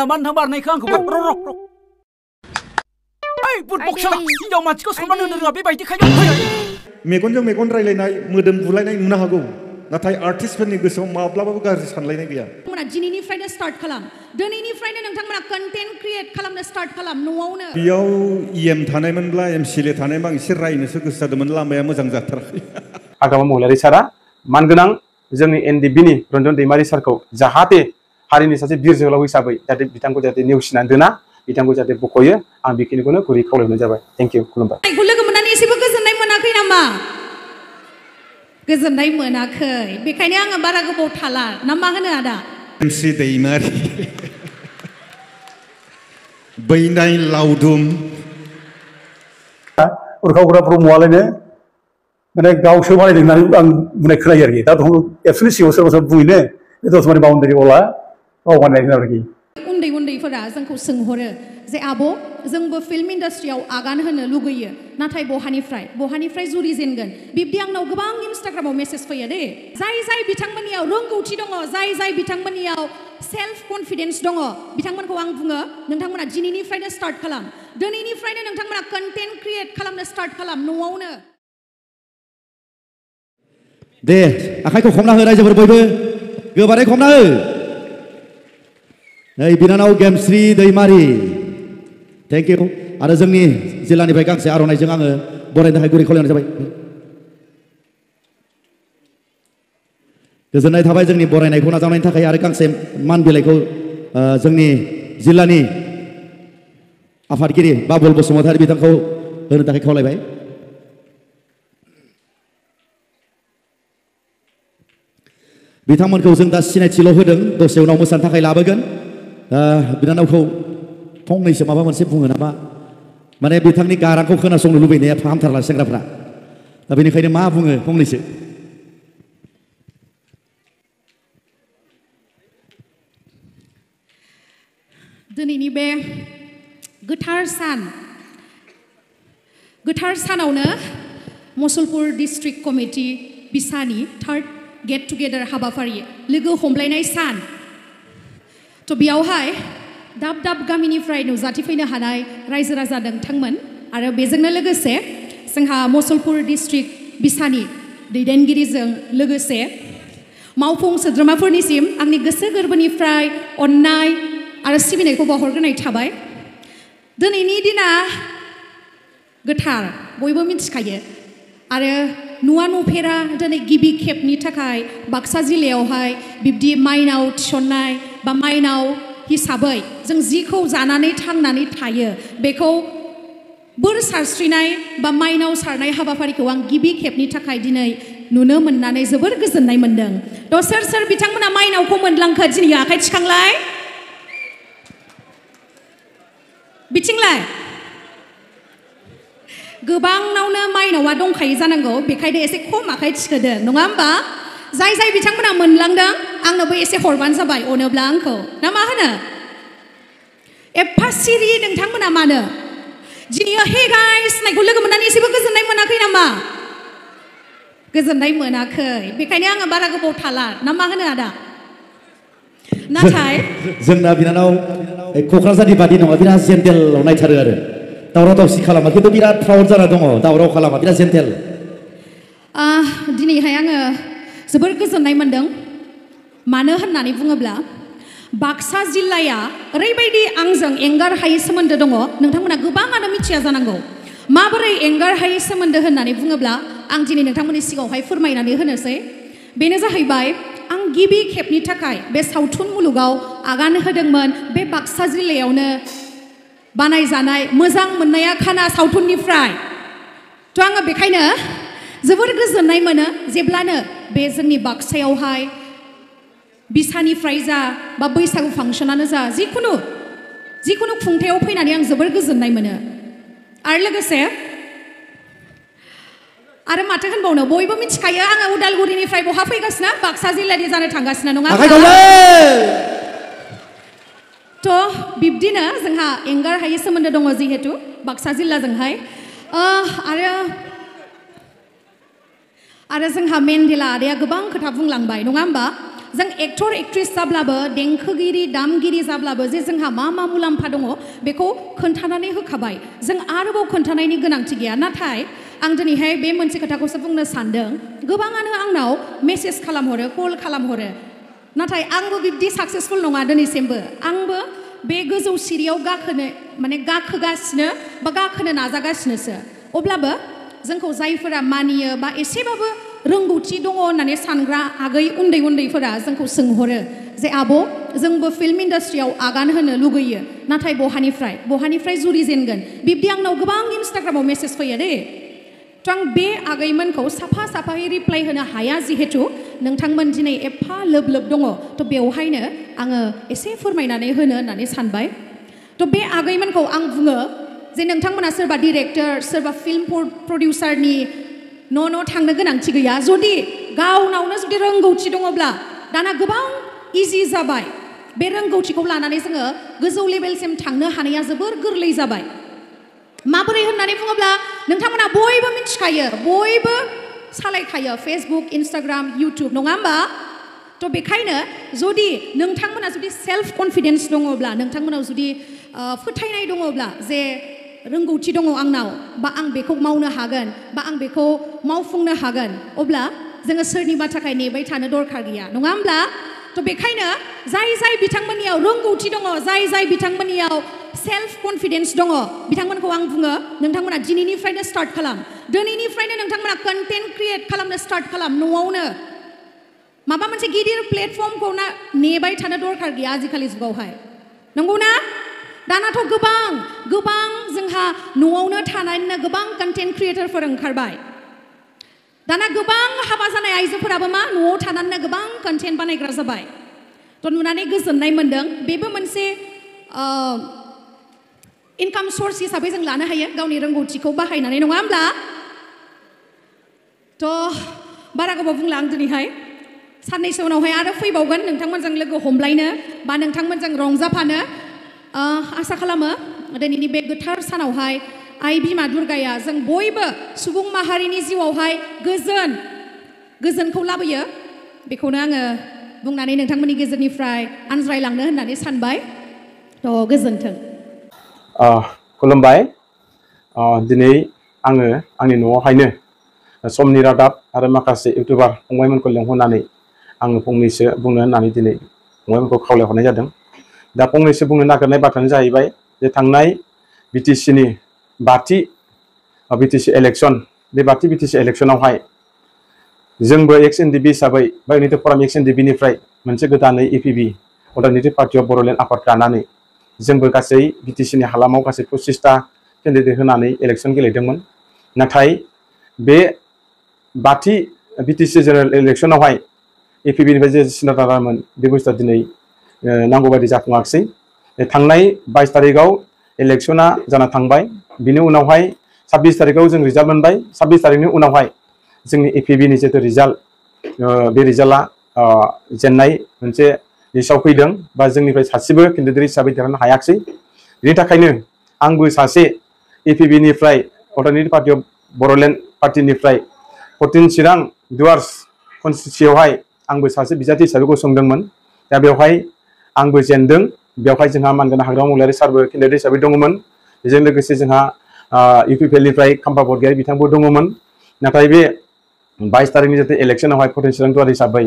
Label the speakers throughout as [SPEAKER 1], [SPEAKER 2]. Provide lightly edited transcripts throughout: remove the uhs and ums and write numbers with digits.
[SPEAKER 1] Taman barnaikho आंखौ रक ओइ बुट बक्सला हिनजाव मानसिखौ सनमान होनो रोङा बेबायदि खायनो
[SPEAKER 2] मेगनजों मेगन रायलायनाय मोदोम बुलायनाय नुनो हागौ नाथाय आर्टिस्टफोरनि गोसोआव माब्लाबाबो गाज्रि सानलायनाय गैया
[SPEAKER 3] नोंथांमोना दिनैनिफ्रायनो स्टार्ट खालाम दिनैनिफ्रायनो नोंथांमोना कन्टेन्ट क्रिएट खालामनो स्टार्ट खालाम न'आवनो
[SPEAKER 2] बेयाव इएम थानायमोनब्ला एमसिएलए थानायमोन आं एसे रायनोसो गोसो जादोंमोन लामाया मोजां जाथाराखै
[SPEAKER 4] हाग्रामा महिलारि सारा मानगोनां जोंनि एनडिबिनि रन्जन दैमारि सारखौ जाहाथे हारिनि सासे बिर जोहोलाव हिसाबै जाहाथे बिथांखौ जाहाथे नेवसिनानै दोना बिथांखौ जाहाथे बख'यो आं बेखिनिखौनो गुरै खावलायनाय जाबाय थेंक इउ खुलुमबाय
[SPEAKER 3] लोगो मोननानै एसेबो गोजोननाय मोनाखै नामा गोजोननाय मोनाखै बेखायनो आङो बारा गोबाव थाला ना मा होनो आदा
[SPEAKER 2] एमसि दैमारि बैनाय लावदुम
[SPEAKER 5] उरखावग्रा ब्रह्मआलायनो माने गावसो बानायदों होननानै आं बुंनाय खोनायो आरोखि दा एबसुलि सिगाङाव सोरबा सोरबा बुङो बे दसमानि बाउण्डारि अला गाव बानायदों आरोखि
[SPEAKER 3] उन्दै उन्दैफोरा जोंखौ सोंहरो जे आब' जोंबो फिल्म इन्डास्ट्रियाव आगान होनो लुगैयो नाथाय बहानिफ्राय जुरिजेनगोन बिब्दि आंनाव गोबां इन्स्टाग्रामाव मेसेज फैयो दे जाय बिथांमोननियाव रोंगौथि दङ जाय बिथांमोननियाव सेल्फ कनफिडेन्स दङ बिथांमोनखौ आं बुङो नोंथांमोना दिनैनिफ्रायनो स्टार्ट खालाम दिनैनिफ्रायनो नोंथांमोना कन्टेन्ट क्रिएट खालामनो स्टार्ट खालाम न'आवनो
[SPEAKER 6] दे आखाइखौ हमना हो रायजोफोर बयबो गोबारै हमना हो नै बिनानाव गेमस्रि दैमारि थेंक इउ आरो जोंनि जिल्लानिफ्राय गांसे आर'नाइजों आङो बरायनो थाखाय गुरै खावलायनाय जाबाय गोजोननाय थाबाय जोंनि बरायनायखौ नाजावनायनि थाखाय आरो गांसे मान बिलाइखौ जोंनि जिल्लानि आफादगिरि बाबुल बसुमतारी बिथांखौ होनो थाखाय खावलायबाय बिथांमोनखौ जों दा सिनायथिल' होदों दसे उनाव मोसानो थाखाय लाबोगोन बिनानावखौ फंनैसो माबा मोनसे बुङो नामा माने बिथांनि गारांखौ खोनासंनो लुबैनाया फाहामथारला सेंग्राफ्रा दा बेनिखायनो मा बुङो फंनैसो
[SPEAKER 3] दिनैनि बे गोथार सानावनो मुसलपुर डिस्ट्रिक्ट कमिटि बिसानि थार्ड गेट टुगेदार हाबाफारि लोगो हमलायनाय सान थ' बेयावहाय दाब गामिनिफ्राय नुजाथिफैनो हानाय रायजो राजा नोंथांमोन आरो बेजोंनो लोगोसे जोंहा मुसलपुर डिस्ट्रिक्ट बिसानि दैदेनगिरिजों लोगोसे मावफुं सोद्रोमाफोरनिसिम आंनि गोसो गोरबोनिफ्राय अननाय आरो सिबिनायखौ बावहरग्रोनाय थाबाय दिनैनि दिना गोथार बयबो मिथिखायो आरो नुफेरा दिनै गिबि खेबनि थाखाय बाक्सा जिल्लायावहाय बिब्दि माइनाव थिसननाय बा माइनाव हिसाबै जों जिखौ जानानै थांनानै थायो बेखौ बोर सारस्रिनाय बा माइनाव सारनाय हाबाफारिखौ आं गिबि खेबनि थाखाय दिनै नुनो मोननानै जोबोर गोजोननाय मोनदों थ' सोर बिथांमोना माइनावखौ मोनलांखो दिनै आखाइ थिखांलाय बिथिंलाय गोबांनावनो माइनावा दंखायो जानांगौ बेखायनो एसे खम आखाइ थिखोदों नङा होमबा जाय बिथांमोना मोनलांदों आंनोबो एसे हरबानो जाबाय अनोब्ला आंखौ ना मा होनो एफा सिरि नोंथांमोना मानो दिनै हे गाइस नायखौ लोगो मोननानै एसेबो गोजोननाय मोनाखै नामा गोजोननाय मोनाखै बेखायनो आङो बारा गोबाव थाला ना मा होनो आदा नाथाय
[SPEAKER 6] जोंना बिनानाव क'क्राझारनि बादि नङा बिराद जेन्टेलाव नायथारो आरो दावराव दावसि खालामा खिन्थु बिराद प्राउड जाना दङ दावराव खालामा बिराद जेन्टेल
[SPEAKER 3] दिनैहाय आङो जोबोर गोजोननाय मोनदों मानो होननानै बुङोब्ला बाक्सा जिल्लाया ओरैबायदि आंजों एंगार हायै सोमोन्दो दङ नोंथांमोना गोबाङानो मिथिया जानांगौ माबोरै एंगार हायै सोमोन्दो होननानै बुङोब्ला आं दिनै नोंथांमोननि सिगाङावहाय फोरमायनानै होनोसै बेनो जाहैबाय आं गिबि खेबनि थाखाय बे सावथुन मुलुगाव आगान होदोंमोन बे बाक्सा जिल्लायावनो बानायजानाय मोजां मोननाया खाना सावथुननिफ्राय थ' आङो बेखायनो जोबोर गोजोननाय मोनो जेब्लानो बे जोंनि बाक्सायावहाय बिसानिफ्राय जा बा बैसागु फांसनानो जा जिखुनु खुंथायाव फैनानै आं जोबोर गोजोननाय मोनो आरो लोगोसे आरो माथो होनबावनो बयबो मिथिखायो आङो उदालगुरिनिफ्राय बहा फैगासिनो बाक्सा जिल्लानि जानो थांगासिनो नङा थ' बिब्दिनो जोंहा एंगार हायै सोमोन्दो दङ जिहेतु बाक्सा जिल्लाजोंहाय आरो जोंहा मेन्देला आदाया गोबां खोथा बुंलांबाय नङा होमबा जों एक्टर एक्ट्रेस जाब्लाबो देंखोगिरि दामगिरि जाब्लाबो जे जोंहा मा मा मुलाम्फा दङ बेखौ खोन्थानानै होखाबाय जों आरोबाव खोन्थानायनि गोनांथि गैया नाथाय आं दिनैहाय बे मोनसे खोथाखौसो बुंनो सानदों गोबाङानो आंनाव मेसेज खालामहरो कल खालामहरो नाथाय आंबो बिब्दि साक्सेसफुल नङा दिनैसिमबो आंबो बे गोजौ सिरियाव गाखोनो माने गाखोगासिनो बा गाखोनो नाजागासिनोसो अब्लाबो जोंखौ जायफोरा मानियो बा एसेबाबो रोंगौथि दङ होननानै सानग्रा आगै उन्दै उन्दैफोरा जोंखौ सोंहरो जे आब' जोंबो फिल्म इन्डास्ट्रियाव आगान होनो लुगैयो नाथाय बहानिफ्राय जुरिजेनगोन बिब्दि आंनाव गोबां इन्स्टाग्रामाव मेसेज फैयो दे थ' आं बे आगैमोनखौ साफा साफायै रिप्लाइ होनो हाया जिहेतु नोंथांमोन दिनै एफा लोब लोब दङ थ' बेवहायनो आङो एसे फोरमायनानै होनो होननानै सानबाय थ' बे आगैमोनखौ आं बुङो जे नोंथांमोना सोरबा डिरेक्टर सोरबा फिल्म प्रडिउसारनि न' थांनो गोनांथि गैया जुदि गावनावनो जुदि रोंगौथि दङब्ला दाना गोबां इजि जाबाय बे रोंगौथिखौ लानानै जोङो गोजौ लेभेलसिम थांनो हानाया जोबोर गोरलै जाबाय माबोरै होननानै बुङोब्ला नोंथांमोना बयबो मिथिखायो बयबो सालायखायो फेसबुक इन्स्टाग्राम इउटुब नङा होमबा थ' बेखायनो जुदि नोंथांमोना जुदि सेल्फ कनफिडेन्स दङब्ला नोंथांमोनाव जुदि फोथायनाय दङब्ला जे रोंगौथि दङ आंनाव बा आं बेखौ मावनो हागोन बा आं बेखौ मावफुंनो हागोन अब्ला जोङो सोरनिबा थाखाय नेबाय थानो दरखार गैया नङा होमब्ला थ' बेखायनो जाय बिथांमोननियाव रोंगौथि दङ जाय बिथांमोननियाव सेल्फ कनफिडेन्स दङ बिथांमोनखौ आं बुङो नोंथांमोना दिनैनिफ्रायनो स्टार्ट खालाम दिनैनिफ्रायनो नोंथांमोना कन्टेन्ट क्रिएट खालामनो स्टार्ट खालाम न'आवनो माबा मोनसे गिदिर प्लेटफर्मखौ नेबाय थानो दरखार गैया आजिखालि जुगावहाय नंगौना दानाथ' गोबां जोंहा न'आवनो थानानैनो गोबां कन्टेन्ट क्रिएटरफोर ओंखारबाय दाना गोबां हाबा जानाय आइजोफोराबो मा न'आव थानानैनो गोबां कन्टेन्ट बानायग्रा जाबाय थ' नुनानै गोजोननाय मोन्दों बेबो मोनसे इनकाम सर्स हिसाबै जों लानो हायो गावनि रोंगौथिखौ बाहायनानै नङा होमब्ला थ' बारा गोबाव बुंला आं दिनैहाय साननैसो उनावहाय आरो फैबावगोन नोंथांमोनजों लोगो हमलायनो बा नोंथांमोनजों रंजाफानो आसा खालामो दिनैनि बे गोथार सानावहाय आइ बिमा दुर्गाया जों बयबो सुबुं माहारिनि जिउआवहाय गोजोनखौ लाबोयो बेखौनो आङो बुंनानै नोंथांमोननि गेजेरनिफ्राय आनज्रायलांनो होननानै सानबाय थ' गोजोन्थों
[SPEAKER 4] खुलुमबाय दिनै आङो आंनि न'आवहायनो समनि रादाब आरो माखासे इउटिउबार फंबायमोनखौ लेंहरनानै आङो फंनैसो बुंनो होननानै दिनै फंबायमोनखौ खावलायहरनाय जादों दा फंनैसो बुंनो नागिरनाय बाथ्रायानो जाहैबाय जे थांनाय बिटिसिनि बाथि बिटिसि इलेक्सन बे बाथि बिटिसि इलेक्सनावहाय जोंबो एक्स एनडिबि हिसाबै बा इउनाइटेड फराम एक्स एनडिबिनिफ्राय मोनसे गोदानै इपिबि अल्टारनेटिभ पार्टि अफ बर'लेण्ड आफाद गानानै जोंबो गासै बिटिसिनि हालामाव गासै 25टा केन्डिडेट होनानै इलेक्सन गेलेदोंमोन नाथाय बे बाथि बिटिसि जेनेरेल इलेक्सनावहाय इपिबिनिफ्राय जे सिनार जादोंमोन बे बुस्थुआ दिनै नांगौ बायदि जाफुङाखिसै थांनाय 22 तारिखआव इलेक्सना जाना थांबाय बिनि उनावहाय 26 तारिखआव जों रिजाल्ट मोनबाय 26 तारिखनि उनावहाय जोंनि इपिबिनि जितु रिजाल्ट बे रिजाल्टआ जेननाय मोनसे लिस्टआव फैदों बा जोंनिफ्राय सासेबो केन्डिडेट हिसाबै देरहानो हायाखिसै बिनि थाखायनो आंबो सासे इपिबिनिफ्राय अल्टारनेटिभ पार्टि अफ बर'लेण्ड पार्टिनिफ्राय 14 चिरां दुवार्स कनस्टिटुन्सियावहाय आंबो सासे बिजाथि हिसाबै गसंदोंमोन दा बेवहाय आंबो जेनदों बेवहाय जोंहा मानगोनां हाग्रामा महिलारि सारबो केन्डिडेट हिसाबै दङमोन बेजों लोगोसे जोंहा इउपिपिएलनिफ्राय खाम्फा बरगयारि बिथांबो दङमोन नाथाय बे 22 तारिखनि जितु इलेक्सनावहाय 14 चिरां दुवार हिसाबै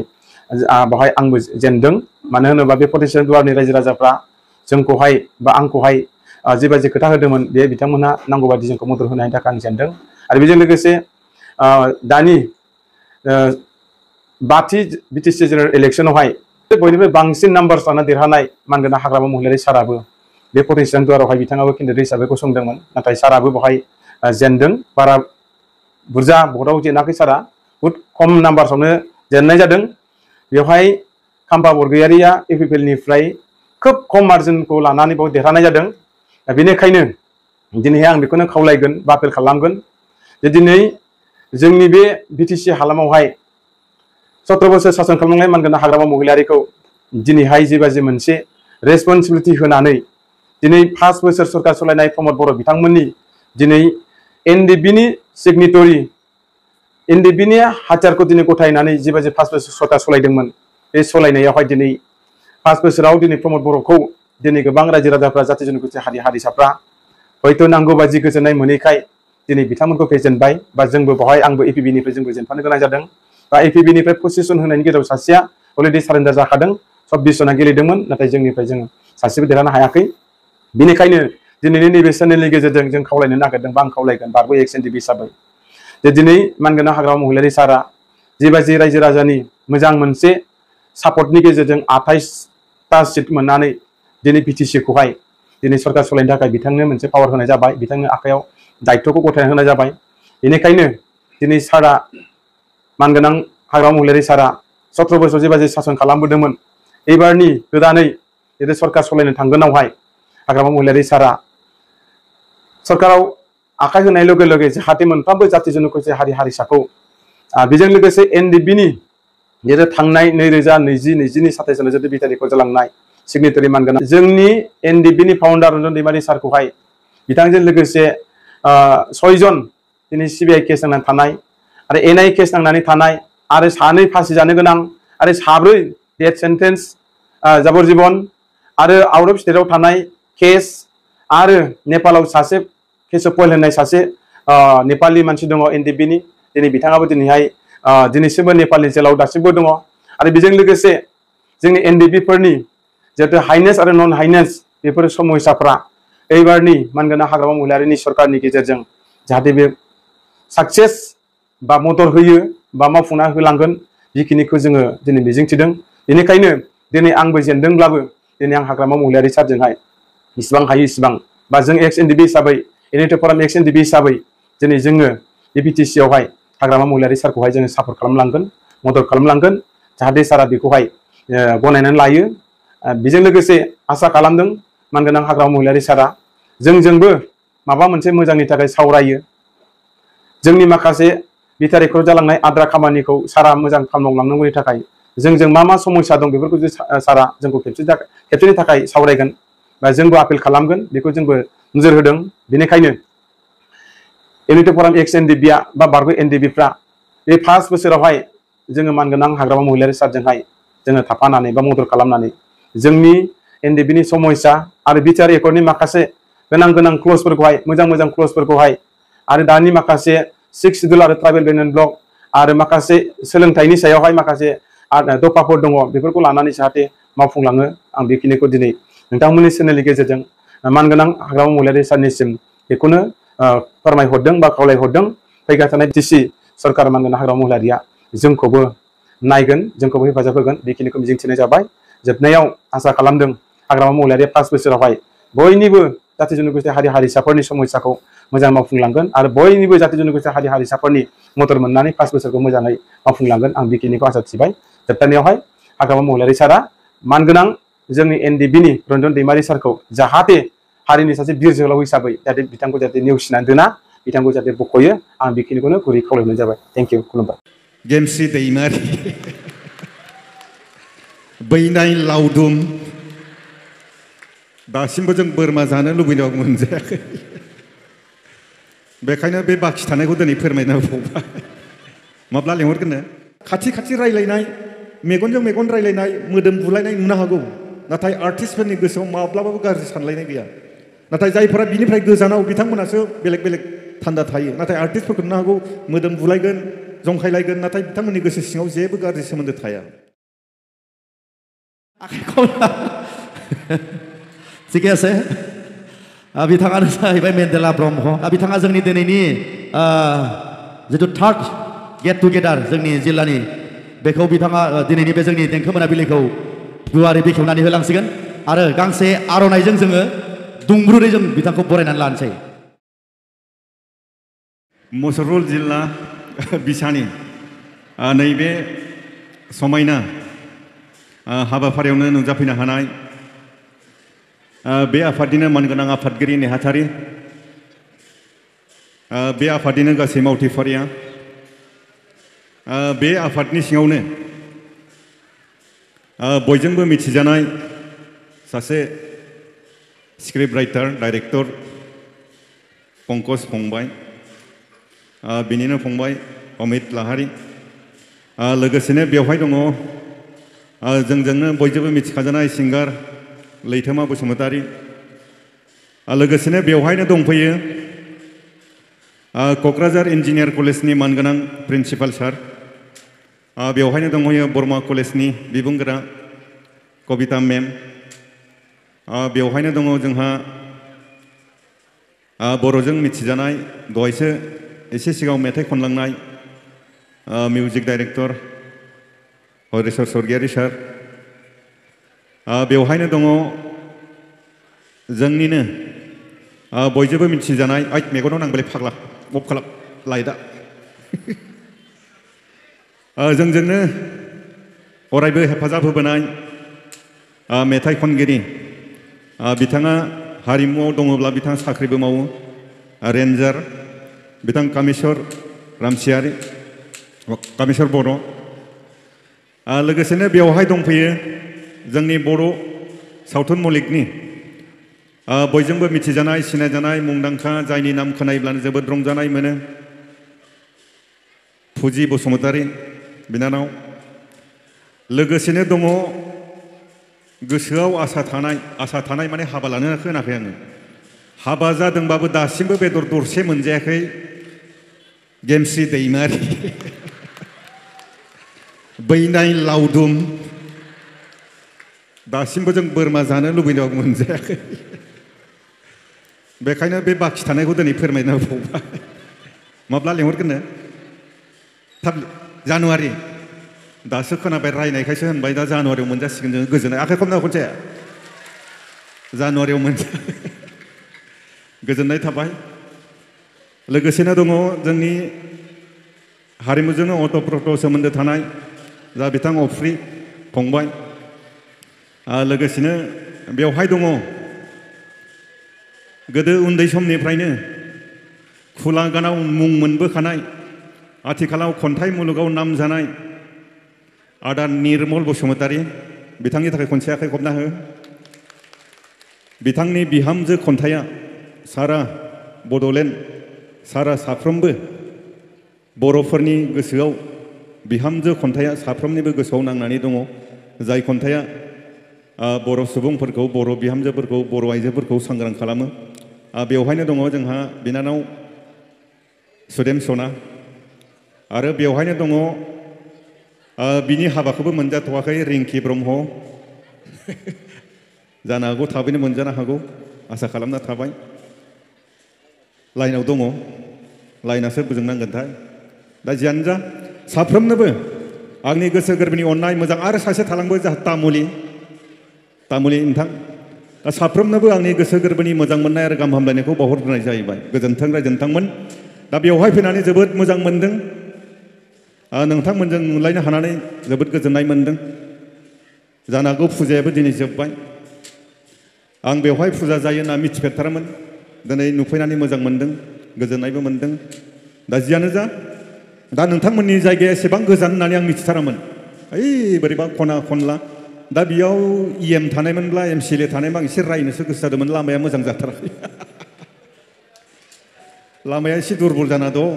[SPEAKER 4] बेवहाय आंबो जेनदों मानो होनोबा बे 14 चिरां दुवारनि रायजो राजाफ्रा जोंखौहाय बा आंखौहाय जेबायदि खोथा होदोंमोन बे बिथांमोनहा नांगौ बायदि जोंखौ मदद होनायनि थाखाय आं जेनदों आरो बेजों लोगोसे दानि बाथि बिटिसि जेनेरेल इलेक्सनावहाय बयनिफ्राय बांसिन नाम्बार लाना देरहानाय मानगोनां हाग्रामा महिलारि साराबो बे 14 चिरां दुवारावहाय बिथाङाबो केन्डिडेट हिसाबै गसंदोंमोन नाथाय साराबो बेवहाय जेनदों बारा बुरजा भटआव जेनाखै सारा बुहुद खम नाम्बारसावनो जेननाय जादों बेवहाय खाम्फा बरगयारिया इउपिपिएलनिफ्राय खोब खम मार्जिनखौ लानानै बेयाव देरहानाय जादों बेनिखायनो दिनैहाय आं बेखौनो खावलायगोन बा आपिल खालामगोन जे दिनै जोंनि बे बिटिसि हालामावहाय 17 बोसोर सासन खालामनाय मानगोनां हाग्रामा महिलारिखौ दिनैहाय जेबायदि मोनसे रेसपन्सिबिलिटि होनानै दिनै 5 बोसोर सरकार सालायनाय प्रमद बर' बिथांमोननि दिनै एनडिबिनि सिगनेटरि एनडिबिनि हाथियारखौ दिनै गथायनानै जेबायदि 5 बोसोर सरकार सालायदोंमोन बे सलायनायावहाय दिनै 5 बोसोराव दिनै प्रमद बर'खौ दिनै गोबां रायजो राजाफ्रा जाथि जनजाति हारि हारिसाफ्रा हयथ' नांगौ बायदि गोजोननाय मोनैखाय दिनै बिथांमोनखौ फेजेनबाय बा जोंबो बेवहाय आंबो APB निफ्राय जोंबो जेनफानो गोनां जादों बा APB निफ्राय पजिशन होनायनि गेजेराव सासेया अलरेडि सारेन्डार जाखादों 24 जना गेलेदोंमोन नाथाय जोंनिफ्राय जों सासेबो देरहानो हायाखै बेनिखायनो दिनैनि नैबे चेनेलनि गेजेरजों जों खावलायनो नागिरदों बा आं खावलायगोन बारबो एक्स-NDB हिसाबै जे दिनै मानगोनां हाग्रामा महिलारि सारा जिबायदि रायजो राजानि मोजां मोनसे सापर्टनि गेजेरजों 28टा सिट मोननानै दिनै BTC खौहाय दिनै सरकार सलायनो थाखाय बिथांनो मोनसे पावार होनाय जाबाय बिथांनो आखायाव दायित्वखौ गथायना होनाय जाबाय बेनिखायनो दिनै सारा मानगोनां हाग्रामा महिलारि सारा 17 बोसोर जिबायदि सासन खालामबोदोंमोन एबारनि गोदानै जेरै सरकार सलायनो थांगोनावहाय हाग्रामा महिलारि सारा सरकाराव आखाइ होनाय लगे लगे जाहाथे मोनफ्रोमबो जाति जनजाति हारि हारिसाखौ बेजों लोगोसे NDB नि जेरै थांनाय 2020-21 साथाइसाव जेरै बिथारिखौ जालांनाय सिगनेटारि मानगोनां जोंनि NDB नि फाउन्डार रन्जन दैमारि सारखौहाय बिथांजों लोगोसे 6 जन दिनै CBI केस नांनानै थानाय आरो NI केस नांनानै थानाय आरो 2 फासि जानो गोनां आरो 4 डेथ सेन्टेन्स जाबरजीबन आरो आउट अफ स्टेटआव थानाय केस आरो नेपालाव सासे केस पयल होननाय सासे नेपाली मानसि दङ NDB नि दिनै बिथाङाबो दिनैहाय दिनैसिमबो नेपालनि जेलाव दासिमबो दङ आरो बेजों लोगोसे जोंनि NDB फोरनि जिहेतु हाइनेस आरो नन हाइनेस बेफोर समयसाफ्रा एबारनि मानगोनां हाग्रामा महिलारिनि सरकारनि गेजेरजों जाहाथे बे साक्सेस बा मदद होयो बा मावफुंना होलांगोन बेखिनिखौ जोङो दिनै मिजिंथिदों बेनिखायनो दिनै आंबो जेनदोंब्लाबो दिनै आं हाग्रामा महिलारि सारजोंहाय इसिबां हायो इसिबां बा जों एक्स-NDB हिसाबै इउनाइटेड फराम एक्स-NDB हिसाबै दिनै जोङो बे BTC आवहाय हाग्रामा महिलारि सारखौहाय जोङो सापर्ट खालामलांगोन मदद खालामलांगोन जाहाथे सारा बेखौहाय गनायनानै लायो बेजों लोगोसे आसा खालामदों मानगोनां हाग्रामा महिलारि सारा जोंजोंबो माबा मोनसे मोजांनि थाखाय सावरायो जोंनि माखासे बिथारिखौ जालांनाय आद्रा खामानिखौ सारा मोजां खालामलांनांगौनि थाखाय जोंजों मा समस्या दं बेफोरखौ सारा जोंखौ खेबसेनि थाखाय सावरायगोन बा जोंबो आपिल खालामगोन बेखौ जोंबो नोजोर होदों बेनिखायनो इउनाइटेड फराम एक्स-NDB बा बारबो NDB-फ्रा बे 5 बोसोरावहाय जोङो मानगोनां हाग्रामा महिलारि सारजोंहाय जोङो थाफानानै बा मदद खालामनानै जोंनि NDB नि समस्या आरो बिटिआर एकर्डनि माखासे गोनां क्लजफोरखौहाय मोजां क्लजफोरखौहाय आरो दानि माखासे 6 शिड्युल आरो ट्राइबेल बेन एन्ड ब्लक आरो माखासे सोलोंथाइनि सायावहाय माखासे दफाफोर दङ बेफोरखौ लानानै जाहाथे मावफुंलाङो आं बेखिनिखौ दिनै नोंथांमोननि चेनेलनि गेजेरजों मानगोनां हाग्रामा महिलारि सारनिसिम बेखौनो फोरमायहरदों बा खावलायहरदों फैबाय थानाय BTC सरकार मानगोनां हाग्रामा महिलारिया जोंखौबो नायगोन जोंखौबो हेफाजाब होगोन बेखिनिखौ मिजिंथिनाय जाबाय जोबनायाव आसा खालामदों हाग्रामा महिलारिया 5 बोसोरावहाय बयनिबो जाति जनजाति हारि हारिसाफोरनि समस्याखौ मोजां मावफुंलांगोन आरो बयनिबो जाति जनजाति हारि हारिसाफोरनि मदद मोननानै 5 बोसोरखौ मोजाङै मावफुंलांगोन आं बेखिनिखौ आसा थिबाय जोबनायावहाय हाग्रामा महिलारि सारा मानगोनां जोंनि NDB नि रन्जन दैमारि सारखौ जाहाथे हारिनि सासे बिर जोहोलाव हिसाबै जाहाथे बिथांखौ जाहाथे नेवसिनानै दोना बिथांखौ जाहाथे बख'यो आं बेखिनिखौनो गुरै खावलायनाय जाबाय थेंक इउ खुलुमबाय
[SPEAKER 2] गेमस्रि दैमारि बैनाय लावदुम दासिमबो जों बोरमा जानो लुबैनायाव मोनजायाखै बेखायनो बे बाखि थानायखौ दिनै फोरमायना होबावबाय माब्ला लेंहरगोननो खाथि रायलायनाय मेगनजों मेगन रायलायनाय मोदोम बुलायनाय नुनो हागौ नाथाय आर्टिस्टफोरनि गोसोआव माब्लाबाबो गाज्रि सानलायनाय गैया नाथाय जायफोरा बिनिफ्राय गोजानाव बिथांमोनासो बेलेग थान्दा थायो नाथाय आर्टिस्टफोरखौ नुनो हागौ मोदोम बुलायगोन जंखायलायगोन नाथाय बिथांमोननि गोसो सिङाव जेबो गाज्रि सोमोन्दो थाया
[SPEAKER 6] ঠিকে আছে बिथाङानो जाहैबाय मेन्डेला ब्रह्म बिथाङा जोंनि दिनैनि जिथु थार्ड गेट टुगेदार जोंनि जिल्लानि बेखौ बिथाङा दिनैनि बे जोंनि देंखो मोनाबिलिखौ गुवारै बेखेवनानै होलांसिगोन आरो गांसे आर'नाइजों जोङो दुंब्रुदै जों बिथांखौ बरायनानै लानोसै
[SPEAKER 2] मुसलपुर जिल्ला बिसानि नैबे समायना हाबाफारियावनो नुजाफैनो हानाय बे आफादनिनो मानगोनां आफादगिरि नेहाथारि बे आफादनिनो गासै मावथिफारिया बे आफादनि सिङावनो बयजोंबो मिथिजानाय सासे स्क्रिप्ट राइटार डाइरेक्टर पंकज फंबाय बिनिनो फंबाय अमित लाहारी लोगोसेनो बेवहाय दङ जोंजोंनो बयजोंबो मिथिखाजानाय सिंगार लैथोमा बसुमतारी लोगोसेनो बेवहायनो दंफैयो क'क्राझार इन्जिनियार कलेजनि मानगोनां प्रिन्सिपाल सार बेवहायनो दंहैयो बर्मा कलेजनि बिबुंगोरा कबिता मेम बेवहायनो दङ जोंहा बर'जों मिथिजानाय दहायसो एसे सिगाङाव मेथाइ खनलांनाय मिउजिक डाइरेक्टर हरेश्वर स्वर्गियारी सार बेवहायनो दङ जोंनिनो बयजोंबो मिथिजानाय मेगनाव नांबाय फाग्ला अफ खालाम लाइटआ जोंजोंनो अरायबो हेफाजाब होबोनाय मेथाइ खनगिरि बिथाङा हारिमुआव दङब्ला बिथाङा साख्रिबो मावो रेन्जार बिथां कामेश्वर रामसियारि कामेश्वर बर' लोगोसेनो बेवहाय दंफैयो जोंनि बर' सावथुन मुलुगनि बयजोंबो मिथिजानाय सिनायजानाय मुंदांखा जायनि नाम खोनायोब्लानो जोबोद रंजानाय मोनो फुजि बसुमतारी बिनानाव लोगोसेनो दङ गोसोआव आसा थानाय माने हाबा लानो खोनाखै आङो हाबा जादोंबाबो दासिमबो बेदर दरसे मोनजायाखै गेमस्रि दैमारि बैनाय लावदुम दासिमबो जों बोरमा जानो लुबैनायाव मोनजायाखै बेखायनो बे बाखि थानायखौ दिनै फोरमायना होबावबाय माब्ला लेंहरगोननो थाब जानुवारि दासो खोनाबाय रायनायखायसो होनबाय दा जानुवारियाव मोनजासिगोन जों गोजोननाय आखाइ खमना खनसे जानुवारियाव गोजोननाय थाबाय लोगोसेनो दङ जोंनि हारिमुजोंनो अतप्रोत सोमोन्दो थानाय जा बिथां अफ्रि फंबाय लोगोसेनो बेवहाय दङ गोदो उन्दै समनिफ्रायनो खुला गानाव मुं मोनबोखानाय आथिखालाव खन्थाइ मुलुगाव नाम जानाय आदा निर्मल बसुमतारी बिथांनि थाखाय खनसे आखाइ खबना हो बिथांनि बिहामजो खन्थाइया सारा बड'लेण्ड सारा साफ्रोमबो बर'फोरनि गोसोआव बिहामजो खन्थाइया साफ्रोमनिबो गोसोआव नांनानै दङ जाय खन्थाइया बर' सुबुंफोरखौ बर' बिहामजोफोरखौ बर' आइजोफोरखौ सांग्रां खालामो बेवहायनो दङ जोंहा बिनानाव सुदेम सना आरो बेवहायनो दङ बिनि हाबाखौबो मोनजाथ'वाखै रिंकि ब्रह्म जानो हागौ थाबैनो मोनजानो हागौ आसा खालामना थाबाय लाइनाव दङ लाइनासो बोजोंनांगोनथाय दा जियानो जा साफ्रोमनोबो आंनि गोसो गोरबोनि अननाय मोजां आरो सासे थालांबो जाहा तामुलि नोंथां दा साफ्रोमनोबो आंनि गोसो गोरबोनि मोजां मोननाय आरो गाहाम हामलायनायखौ बावहरग्रोनाय जाहैबाय गोजोन्थों रायजोनथांमोन दा बेवहाय फैनानै जोबोद मोजां मोनदों नोंथांमोनजों नुलायनो हानानै जोबोद गोजोननाय मोनदों जानो हागौ फुजायाबो दिनै जोब्बाय आं बेवहाय फुजा जायो होनना मिथिफेरथारामोन दिनै नुफैनानै मोजां मोनदों गोजोननायबो मोनदों दा जियानो जा दा नोंथांमोननि जायगाया एसेबां गोजान होननानै आं मिथिथारामोन ओइ बोरैबा खना खनला दा बेयाव इएम थानायमोनब्ला एमसिएलए थानायमोन आं एसे रायनोसो गोसो जादोंमोन लामाया मोजां जाथाराखै लामाया एसे दुरबल जाना दं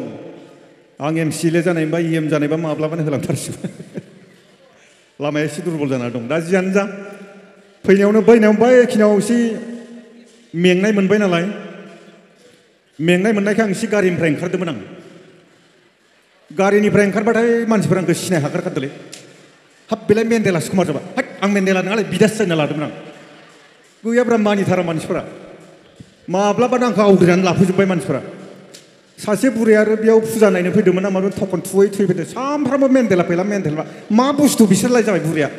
[SPEAKER 2] आं एमसिएलए जानायबा इएम जानायबा माब्लाबानो होलांथारसिगोन लामाया एसे दुरबल जाना दं दा जियानो जा फैनायावनो बैखिनियाव एसे मेंनाय मोनबाय नालाय मेंनाय मोननायखाय आं एसे गारिनिफ्राय ओंखारदोंमोन आं गारिनिफ्राय ओंखारबाथाय मानसिफोरा आंखौ सिनाय हागारखादोंलै हाब बेलाय मेन्देलासो खोमा जाबाय हाब आं मेन्देला नङालाय बिदासो जाना लादोंमोन आं गैयाब्रा मानिथारा मानसिफोरा माब्लाबानो आंखौ आवग्रिनानै लाफैजोब्बाय मानसिफोरा सासे बुरैया आरो बेयाव फुजा नायनो फैदोंमोन ना माबा थखन थुयैफैदों सामफ्रामबो मेन्देला फैला मेन्देला मा बुस्थु बिसोरलाय जाबाय बुरैया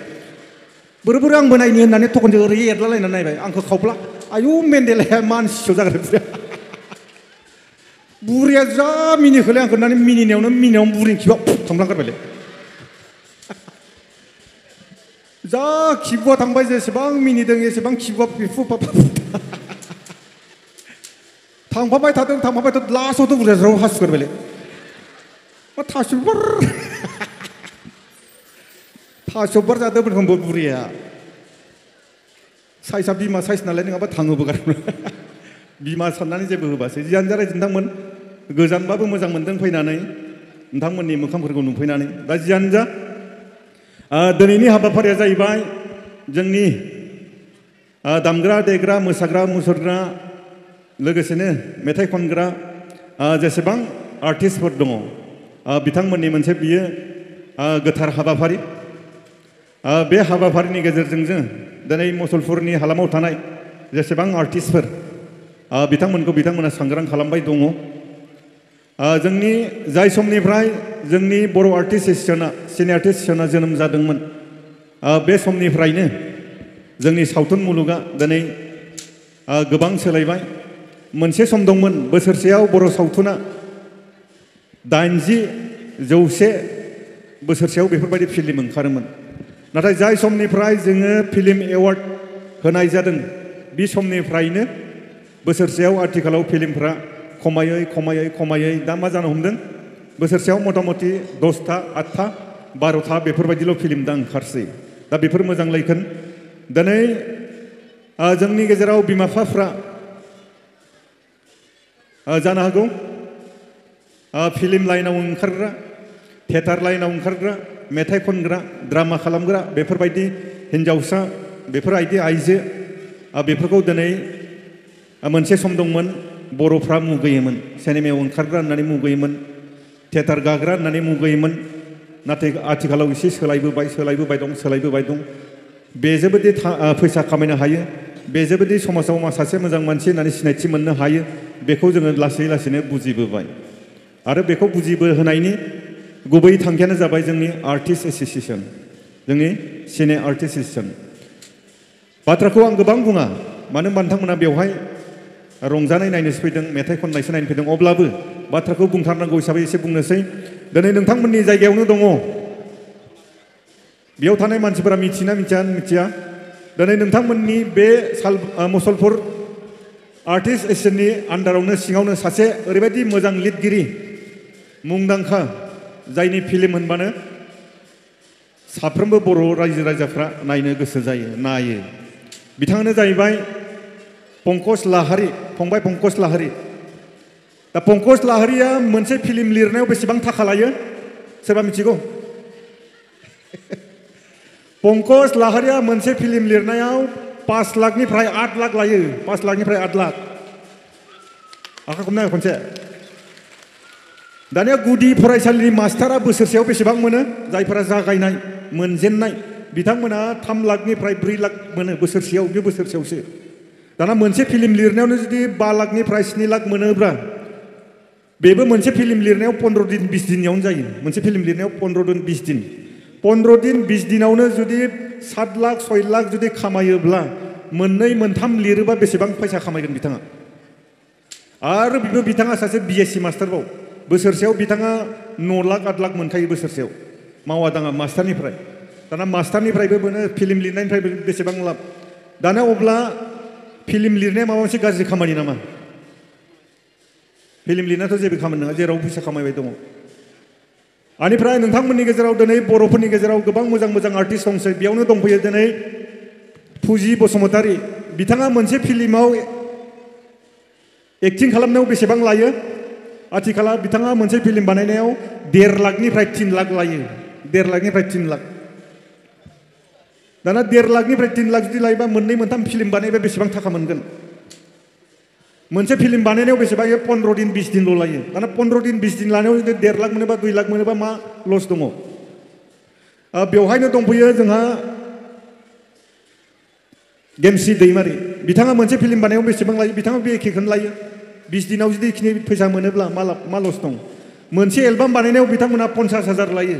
[SPEAKER 2] बोरै आंबो नायनो होननानै थखनजों ओरै एरलालायनानै नायबाय आंखौ खावब्ला आयु मेन्देलाया मानसिसो जागोन बुरैया जा मिनिखोलाय आंखौ होननानै मिनिनायावनो बुरैनि खिबुआ थांलांगारबायलै जा खिबुआ थांबाय जेसेबां मिनिदों एसेबां खिबुआ थांफाबाय थादों लास्टआवथ' बुरैया ज्राव हासुगारबायलै मा थास'बार जादोंमोन होनबो बुरैया साइसआ बिमा साइस नालाय नङाबा थाङोबो गारमोन बिमा साननानै जेबो होबासै जियानो जा नोंथांमोन गोजानबाबो मोजां मोनदों फैनानै नोंथांमोननि मोखांफोरखौ नुफैनानै दा जियानो जा दिनैनि हाबाफारिया जाहैबाय जोंनि दामग्रा देग्रा मोसाग्रा मुसुरग्रा लोगोसेनो मेथाइ खनग्रा जेसेबां आर्टिस्टफोर दङ बिथांमोननि मोनसे बियो गोथार हाबाफारि बे हाबाफारिनि गेजेरजों जों दिनै मुसलपुरनि हालामाव थानाय जेसेबां आर्टिस्टफोर बिथांमोना सांग्रां खालामबाय दङ जोंनि जाय समनिफ्राय जोंनि बर' आर्टिस्ट एसोसिएशना सिने आर्टिस्ट एसोसिएशना जोनोम जादोंमोन बे समनिफ्रायनो जोंनि सावथुन मुलुगा दिनै गोबां सोलायबाय मोनसे सम दंमोन बोसोरसेयाव बर' सावथुना 80-100 बोसोरसेयाव बेफोरबायदि फिल्म ओंखारोमोन नाथाय जाय समनिफ्राय जोङो फिल्म एवार्ड होनाय जादों बे समनिफ्रायनो बोसोरसेयाव आथिखालाव फिल्मफ्रा खमायै दा मा जानो हमदों बोसोरसेयाव मथा-मथि 10टा 8टा 12टा बेफोरबायदिल' फिल्म दा ओंखारसै दा बेफोर मोजां लैखोन दिनै जोंनि गेजेराव बिमा बिफाफ्रा जानो हागौ फिल्म लाइनाव ओंखारग्रा थिएटार लाइनाव ओंखारग्रा मेथाइ खनग्रा ड्रामा खालामग्रा बेफोरबायदि हिन्जावसा बेफोरबायदि आइजो बेफोरखौ दिनै मोनसे सम दंमोन बर'फ्रा मुगैयोमोन सिनेमायाव ओंखारग्रा होननानै मुगैयोमोन थिएटार गाग्रा होननानै मुगैयोमोन नाथाय आथिखालाव एसे सोलायबोबाय दं बेजोंबोदि फैसा खामायनो हायो बेजोंबोदि समाजाव सासे मोजां मानसि होननानै सिनायथि मोननो हायो बेखौ जोङो लासैनो बुजिबोबाय आरो बेखौ बुजिबोहोनायनि गुबै थांखियानो जाबाय जोंनि आर्टिस्ट एसोसिएशन जोंनि सिने आर्टिस्ट एसोसिएशन बाथ्राखौ आं गोबां बुङा मानो होनबा नोंथांमोना बेवहाय रंजानाय नायनोसो फैदों मेथाइ खननायसो नायनो फैदों अब्लाबो बाथ्राखौ बुंथारनांगौ हिसाबै एसे बुंनोसै दिनै नोंथांमोननि जायगायावनो दङ बेयाव थानाय मानसिफोरा मिथिया दिनै नोंथांमोननि बे मुसलपुर आर्टिस्ट एसोसिएशननि आन्डारावनो सिङावनो सासे ओरैबायदि मोजां लिरगिरि मुंदांखा जायनि फिल्म होनबानो साफ्रोमबो बर' रायजो राजाफ्रा नायनो गोसो जायो नायो बिथाङानो जाहैबाय फंबाय पंकज लाहारी दा पंकज लाहारीया मोनसे फिल्म लिरनायाव बेसेबां थाखा लायो सोरबा मिथिगौ पंकज लाहारीया मोनसे फिल्म लिरनायाव 5 लाखनिफ्राय 8 लाख लायो 5 लाखनिफ्राय 8 लाख आखा खमनाय खनसे दानिया गुदि फरायसालिनि मास्टारा बोसोरसेयाव बेसेबां मोनो जायफोरा जागायनाय मोनजेननाय बिथांमोना 3 लाखनिफ्राय 4 लाख मोनो बोसोरसेयाव बे बोसोरसेयावसो दाना मोनसे फिल्म लिरनायावनो जुदि 5 लाखनिफ्राय 7 लाख मोनोब्ला बेबो मोनसे फिल्म लिरनायाव 15 दिन 20 दिनयावनो जायो मोनसे फिल्म लिरनायाव 15 दिन 20 दिन 15 दिन 20 दिनावनो जुदि 7 लाख 6 लाख जुदि खामायोब्ला मोननै मोनथाम लिरोबा बेसेबां फैसा खामायगोन बिथाङा आरो बिथाङा सासे बिएससि मास्टारबाव बोसोरसेयाव बिथाङा 9 लाख 8 लाख मोनखायो बोसोरसेयाव मावा दाङा मास्टारनिफ्राय दाना मास्टारनिफ्रायबो मोनो फिल्म लिरनायनिफ्राय बेसेबां लाब दाना अब्ला फिल्म लिरनाया माबा मोनसे गाज्रि खामानि नामा फिल्म लिरनायाथ' जेबो खामानि नङा जेराव फैसा खामायबाय दङ आनिफ्राय नोंथांमोननि गेजेराव दिनै बर'फोरनि गेजेराव गोबां मोजां आर्टिस्ट दंसै बेयावनो दंफैयो दिनै फुजि बसुमतारी बिथाङा मोनसे फिल्माव एक्टिं खालामनायाव बेसेबां लायो आथिखालाव बिथाङा मोनसे फिल्म बानायनायाव 1.5 लाखनिफ्राय 3 लाख लायो 1.5 लाखनिफ्राय 3 लाख दाना 1.5 लाखनिफ्राय 3 लाख जुदि लायोबा मोननै मोनथाम फिल्म बानायबा बेसेबां थाखा मोनगोन मोनसे फिल्म बानायनायाव बेसेबां 15 दिन 20 दिनल' लायो दाना 15 दिन 20 दिन लानायाव जुदि 1.5 लाख मोनोबा 2 लाख मोनोबा मा लस दङ बेवहायनो दंफैयो जोंहा गेमस्रि दैमारि बिथाङा मोनसे फिल्म बानायनायाव बेसेबां लायो बिथाङा बे एखेखौनो लायो 20 दिनाव जुदि इखिनि फैसा मोनोब्ला मा लस दं मोनसे एलबाम बानायनायाव बिथांमोना 50,000 लायो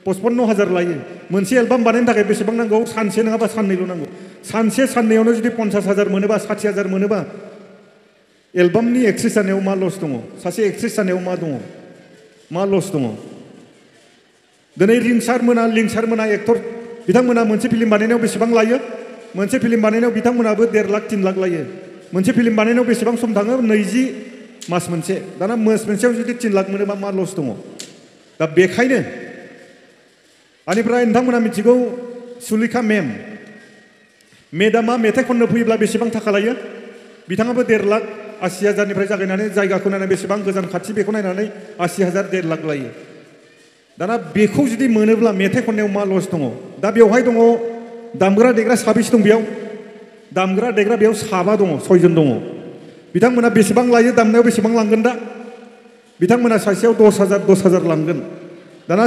[SPEAKER 2] 55,000 लायो मोनसे एलबाम बानायनो थाखाय बेसेबां नांगौ सानसे नङाबा साननैल' नांगौ सानसे साननैयावनो जुदि 50,000 मोनोबा 60,000 मोनोबा एलबामनि एक्ट्रेस जानायाव मा लस दङ सासे एक्ट्रेस जानायाव मा लस दङ दिनै लिंसार मोना एक्टर बिथांमोना मोनसे फिल्म बानायनायाव बेसेबां लायो मोनसे फिल्म बानायनायाव बिथांमोनाबो 1.5 लाख 3 लाख लायो मोनसे फिल्म बानायनायाव बेसेबां सम थाङो 20 मास मोनसे दाना मास मोनसेयाव जुदि 3 लाख मोनोबा मा लस दङ दा बेखायनो आनिफ्राय नोंथांमोना मिथिगौ सुलेखा मेदामा मेथाइ खननो फैयोब्ला बेसेबां थाखा लायो बिथाङाबो 1.5 लाख 80,000निफ्राय जागायनानै जायगाखौ नायनानै बेसेबां गोजान खाथि बेखौ नायनानै 80,000 1.5 लाख लायो दाना बेखौ जुदि मोनोब्ला मेथाइ खननायाव मा लस दङ दा बेवहाय दङ दामग्रा देग्रा साबेसे दं बेयाव दामग्रा देग्रा बेयाव साबा दङ 6 जन दङ बिथांमोना बेसेबां लायो दामनायाव बेसेबां लांगोन दा बिथांमोना सासेयाव 10,000 लांगोन दाना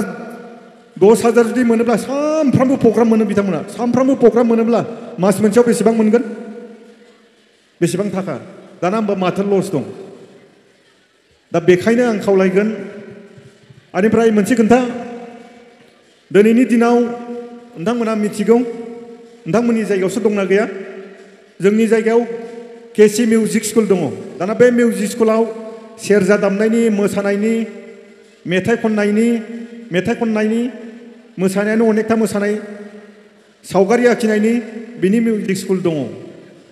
[SPEAKER 2] 10,000 जुदि मोनोब्ला सानफ्रामबो प्रग्राम मोनो बिथांमोना सानफ्रामबो प्रग्राम मोनोब्ला मास मोनसेयाव बेसेबां मोनगोन बेसेबां थाखा दाना होमबा माथो लस दं दा बेखायनो आं खावलायगोन आनिफ्राय मोनसे खोन्था दिनैनि दिनाव नोंथांमोना मिथिगौ नोंथांमोननि जायगायावसो दंना गैया जोंनि जायगायाव केसि मिउजिक स्कुल दङ दाना बे मिउजिक स्कुलाव सेरजा दामनायनि मोसानायनि मेथाइ खननायनि मोसानायानो अनेकथा मोसानाय सावगारि आखिनायनि बिनि मिउजिक स्कुल दङ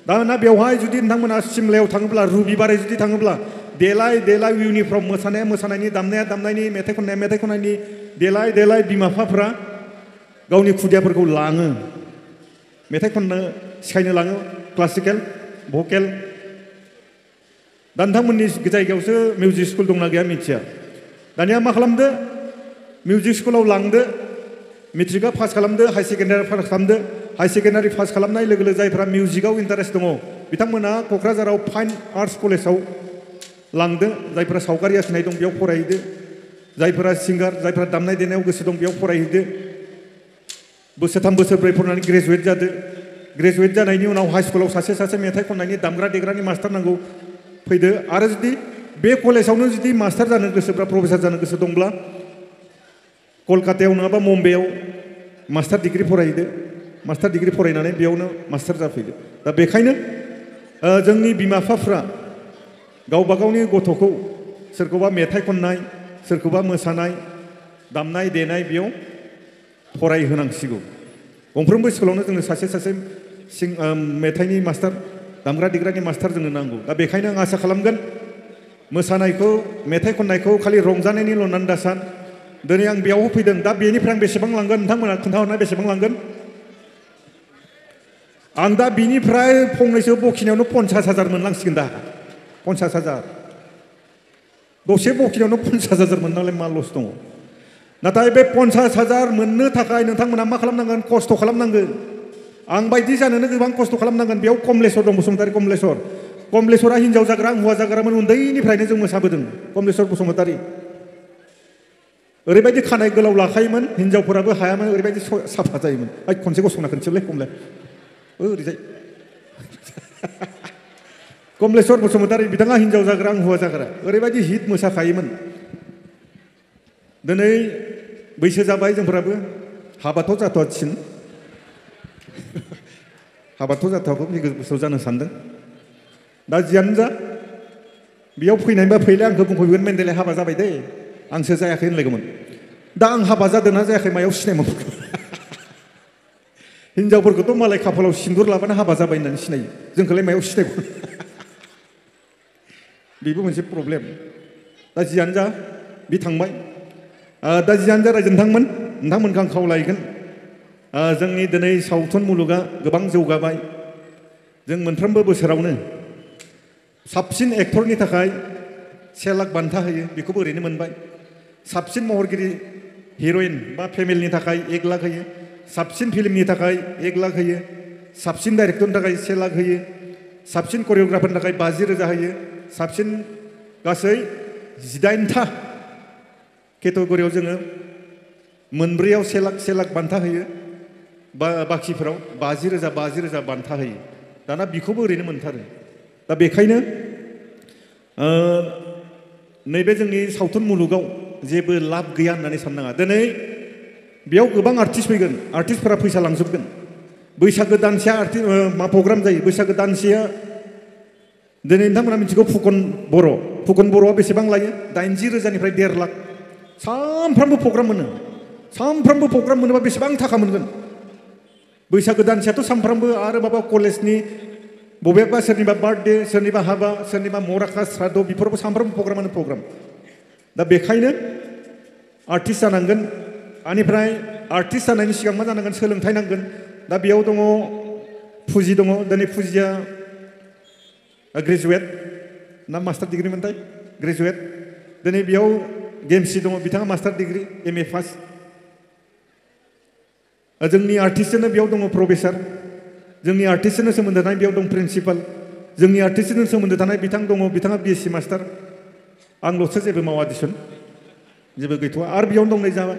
[SPEAKER 2] दाना बेवहाय जुदि नोंथांमोना सिमलायाव थाङोब्ला रबिबारै जुदि थाङोब्ला देलाय इउनिफर्म मोसानायनि दामनायनि मेथाइ खननायनि देलाय बिमा बिफाफोरा गावनि खुदियाफोरखौ लाङो मेथाइ खननो सिखायनो लाङो क्लासिकेल भकेल दा नोंथांमोननि जायगायावसो मिउजिक स्कुल दंना गैया मिथिया दानिया मा खालामदो मिउजिक स्कुलाव लांदो मेट्रिकआ पास खालामदो हाई सेकेन्डारि पास खालामदो हाई सेकेन्डारि पास खालामनाय लोगो लोगो जायफ्रा मिउजिकआव इन्टारेस्ट दङ बिथांमोना क'क्राझाराव फाइन आर्ट्स कलेजाव लांदो जायफ्रा सावगारि आखिनाय दं बेयाव फरायहैदो जायफोरा सिंगार जायफ्रा दामनाय देनायाव गोसो दं बेयाव फरायहैदो बोसोरथाम बोसोरब्रै फरायनानै ग्रेजुवेट जादो ग्रेजुवेट जानायनि उनाव हाई स्कुलाव सासे मेथाइ खननायनि दामग्रा देग्रानि मास्टार नांगौ फैदो आरो जुदि बे कलेजावनो जुदि मास्टार जानो गोसोब्ला प्रफेसार जानो गोसो दंब्ला कलकातायाव नङाबा मुम्बाइआव मास्टार डिग्री फरायहैदो मास्टार डिग्री फरायनानै बेयावनो मास्टार जाफैदो दा बेखायनो जोंनि बिमा बिफाफ्रा गावबा गावनि गथ'खौ सोरखौबा मेथाइ खननाय सोरखौबा मोसानाय दामनाय देनाय बेयाव फरायहोनांसिगौ गंफ्रोमबो स्कुलावनो जोंनो सासे मेथाइनि मास्टार दामग्रा देग्रानि मास्टार जोंनो नांगौ दा बेखायनो आं आसा खालामगोन मोसानायखौ मेथाइ खननायखौ खालि रंजानायनिल' होननानै दासान दिनै आं बेयाव फैदों दा बेनिफ्राय आं बेसेबां लांगोन नोंथांमोना खोन्थाहरनाय बेसेबां लांगोन आं दा बिनिफ्राय फंनैसो बखिनायावनो 50,000 मोनलांसिगोन दा 50,000 दसे बखिनायावनो 50,000 मोननांलाय मा लस दङ नाथाय बे 50,000 मोननो थाखाय नोंथांमोना मा खालामनांगोन खस्थ' खालामनांगोन आं बायदि जानोनो गोबां खस्थ' खालामनांगोन बेयाव कमलेश्वर दं बसुमतारी कमलेश्वरा हिन्जाव जाग्रा आं हौवा जाग्रामोन उन्दैनिफ्रायनो जों मोसाबोदों कमलेश्वर बसुमतारी ओरैबायदि खानाय गोलाव लाखायोमोन हिन्जावफोराबो हायामोन ओरैबायदि साफा जायोमोन खनसे गसंना खोनसेलाय कमले ओरैजाय कमलेश्वर बसुमतारी बिथाङा हिन्जाव जाग्रा आं हौवा जाग्रा ओरैबायदि हिट मोसाखायोमोन दिनै बैसो जाबाय जोंफोराबो हाबाथ' जाथ'वाखिसै हाबाथ' जाथ'वाखै फैगौ बोसोराव जानो सानदों दा जियानो जा बेयाव फैनायबा फैले आंखौ बुंफैगोन मेन्देलाय हाबा जाबाय दे आंसो जायाखै होनलायगौमोन दा आं हाबा जादोंना जायाखै मायाव सिनायमोन हिन्जावफोरखौथ' मालाय खाफालाव सिन्दुर लाबानो हाबा जाबाय होननानै सिनायो जोंखौलाय मायाव सिनायगौमोन बेबो मोनसे प्रब्लेम दा जियानो जा बे थांबाय दा जियानो जा रायजो नोंथांमोनखौ आं खावलायगोन जोंनि दिनै सावथुन मुलुगा गोबां जौगाबाय जों मोनफ्रोमबो बोसोरावनो साबसिन एक्टरनि थाखाय 1 लाख बान्था होयो बेखौबो ओरैनो मोनबाय साबसिन महरगिरि हिर'इन बा फेमिलिनि थाखाय 1 लाख होयो साबसिन फिल्मनि थाखाय 1 लाख होयो साबसिन डाइरेक्टरनि थाखाय 1 लाख होयो साबसिन करिय'ग्राफारनि थाखाय 50,000 होयो साबसिन गासै 18था केटेगरियाव जोङो मोनब्रैयाव 1 लाख बान्था होयो बाखिफोराव 50,000 बान्था होयो दाना बिखौबो ओरैनो मोनथारो दा बेखायनो नैबे जोंनि सावथुन मुलुगाव जेबो लाब गैया होननानै साननाङा दिनै बेयाव गोबां आर्टिस्ट फैगोन आर्टिस्टफोरा फैसा लांजोबगोन बैसागो दानसेया मा प्रग्राम जायो बैसागो दानसेया दिनै नोंथांमोना मिथिगौ फुकन बर'आ बेसेबां लायो 80,000निफ्राय 1.5 लाख सानफ्रामबो प्रग्राम मोनोबा बेसेबां थाखा मोनगोन बैसागो दानसेयाथ' सानफ्रामबो आरो माबा कलेजनि बबेबा सोरनिबा बार्थडे सोरनिबा हाबा सोरनिबा मराखा श्राद्ध बेफोरावबो सानफ्रामबो प्रग्राम दा बेखायनो आर्टिस्ट जानांगोन बेनिफ्राय आर्टिस्ट जानायनि सिगां मा जानांगोन सोलोंथाइ नांगोन दा बेयाव दङ फुजि दङ दिनै फुजिया ग्रेजुवेट ना मास्टार डिग्रि मोनथाय ग्रेजुवेट दिनै बेयाव गेमसि दङ बिथाङा मास्टार डिग्री MA पास जोंनि आर्टिस्टनो बेयाव दङ प्रफेसर जोंनि आर्टिस्टनो सोमोन्दो थानाय बेयाव दं प्रिन्सिपाल जोंनि आर्टिस्टनो सोमोन्दो थानाय बिथां दङ बिथाङा BSc मास्टार आंल'सो जेबो मावा दिसुन जेबो गैथ'आ आरो बेयावनो दं नै जाबाय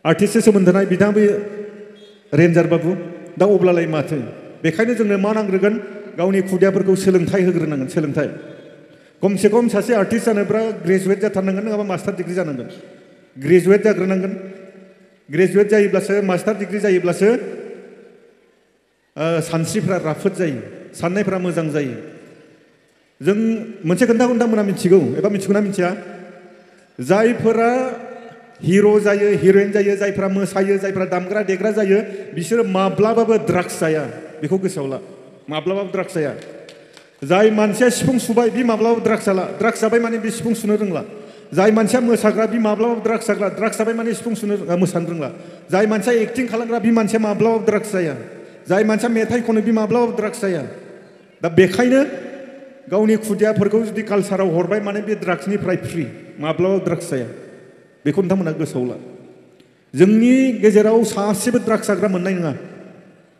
[SPEAKER 2] आर्टिस्टजों सोमोन्दो थानाय बिथाङाबो रेन्जार बाबु दा अब्लालाय माथो बेखायनो जोंनो मा नांग्रोगोन गावनि खुदियाफोरखौ सोलोंथाइ होग्रोनांगोन सोलोंथाइ खमसे खम सासे आर्टिस्ट जानोब्ला ग्रेजुवेट जाथारनांगोन नङाबा मास्टार डिग्री जानांगोन ग्रेजुवेट जाग्रोनांगोन ग्रेजुवेट जायोब्लासो मास्टार डिग्री जायोब्लासो सानस्रिफ्रा राफोद जायो साननायफ्रा मोजां जायो जों मोनसे खोन्थाखौ नोंथांमोना मिथिगौ एबा मिथिगौना मिथिया जायफोरा हिरो जायो हिर'इन जायो जायफ्रा मोसायो जायफ्रा दामग्रा देग्रा जायो बिसोरो माब्लाबाबो ड्राग्स जाया बेखौ गोसोआव ला माब्लाबाबो ड्राग्स जाया जाय मानसिया सिफुं सुबाय बि माब्लाबाबो ड्राग्स जाला ड्राग्स जाबाय माने बि सिफुं सुनो रोंला जाय मानसिया मोसाग्रा बि माब्लाबाबो ड्राग्स जाग्रा ड्राग्स जाबाय माने सिफुं सुनो मोसानो रोंला जाय मानसिया एक्टिं खालामग्रा बि मानसिया माब्लाबाबो ड्राग्स जाया जाय मानसिया मेथाइ खनो बि माब्लाबाबो ड्राग्स जाया दा बेखायनो गावनि खुदियाफोरखौ जुदि कालसाराव हरबाय माने बे ड्राग्सनिफ्राय फ्रि माब्लाबाबो ड्राग्स जाया बेखौ नोंथांमोना गोसोआव ला जोंनि गेजेराव सासेबो ड्राग्स जाग्रा मोननाय नङा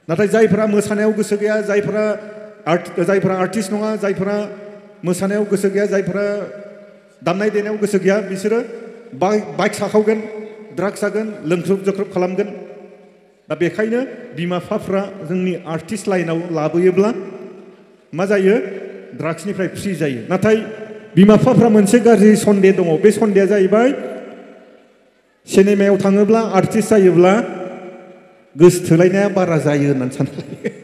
[SPEAKER 2] नाथाय जायफोरा मोसानायाव गोसो गैया जायफोरा आर्टिस्ट नङा जायफोरा मोसानायाव गोसो गैया जायफोरा दामनाय देनायाव गोसो गैया बिसोरो बाइक साखावगोन ड्राग्स जागोन लोंख्रुब जोख्रुब खालामगोन दा बेखायनो बिमा बिफाफ्रा जोंनि आर्टिस्ट लाइनाव लाबोयोब्ला मा जायो ड्राग्सनिफ्राय फ्रि जायो नाथाय बिमा बिफाफ्रा मोनसे गाज्रि सन्देह दङ बे सन्देहआ जाहैबाय सिनेमायाव थाङोब्ला आर्टिस्ट जायोब्ला गोसोथोलायनाया बारा जायो होननानै सानलायो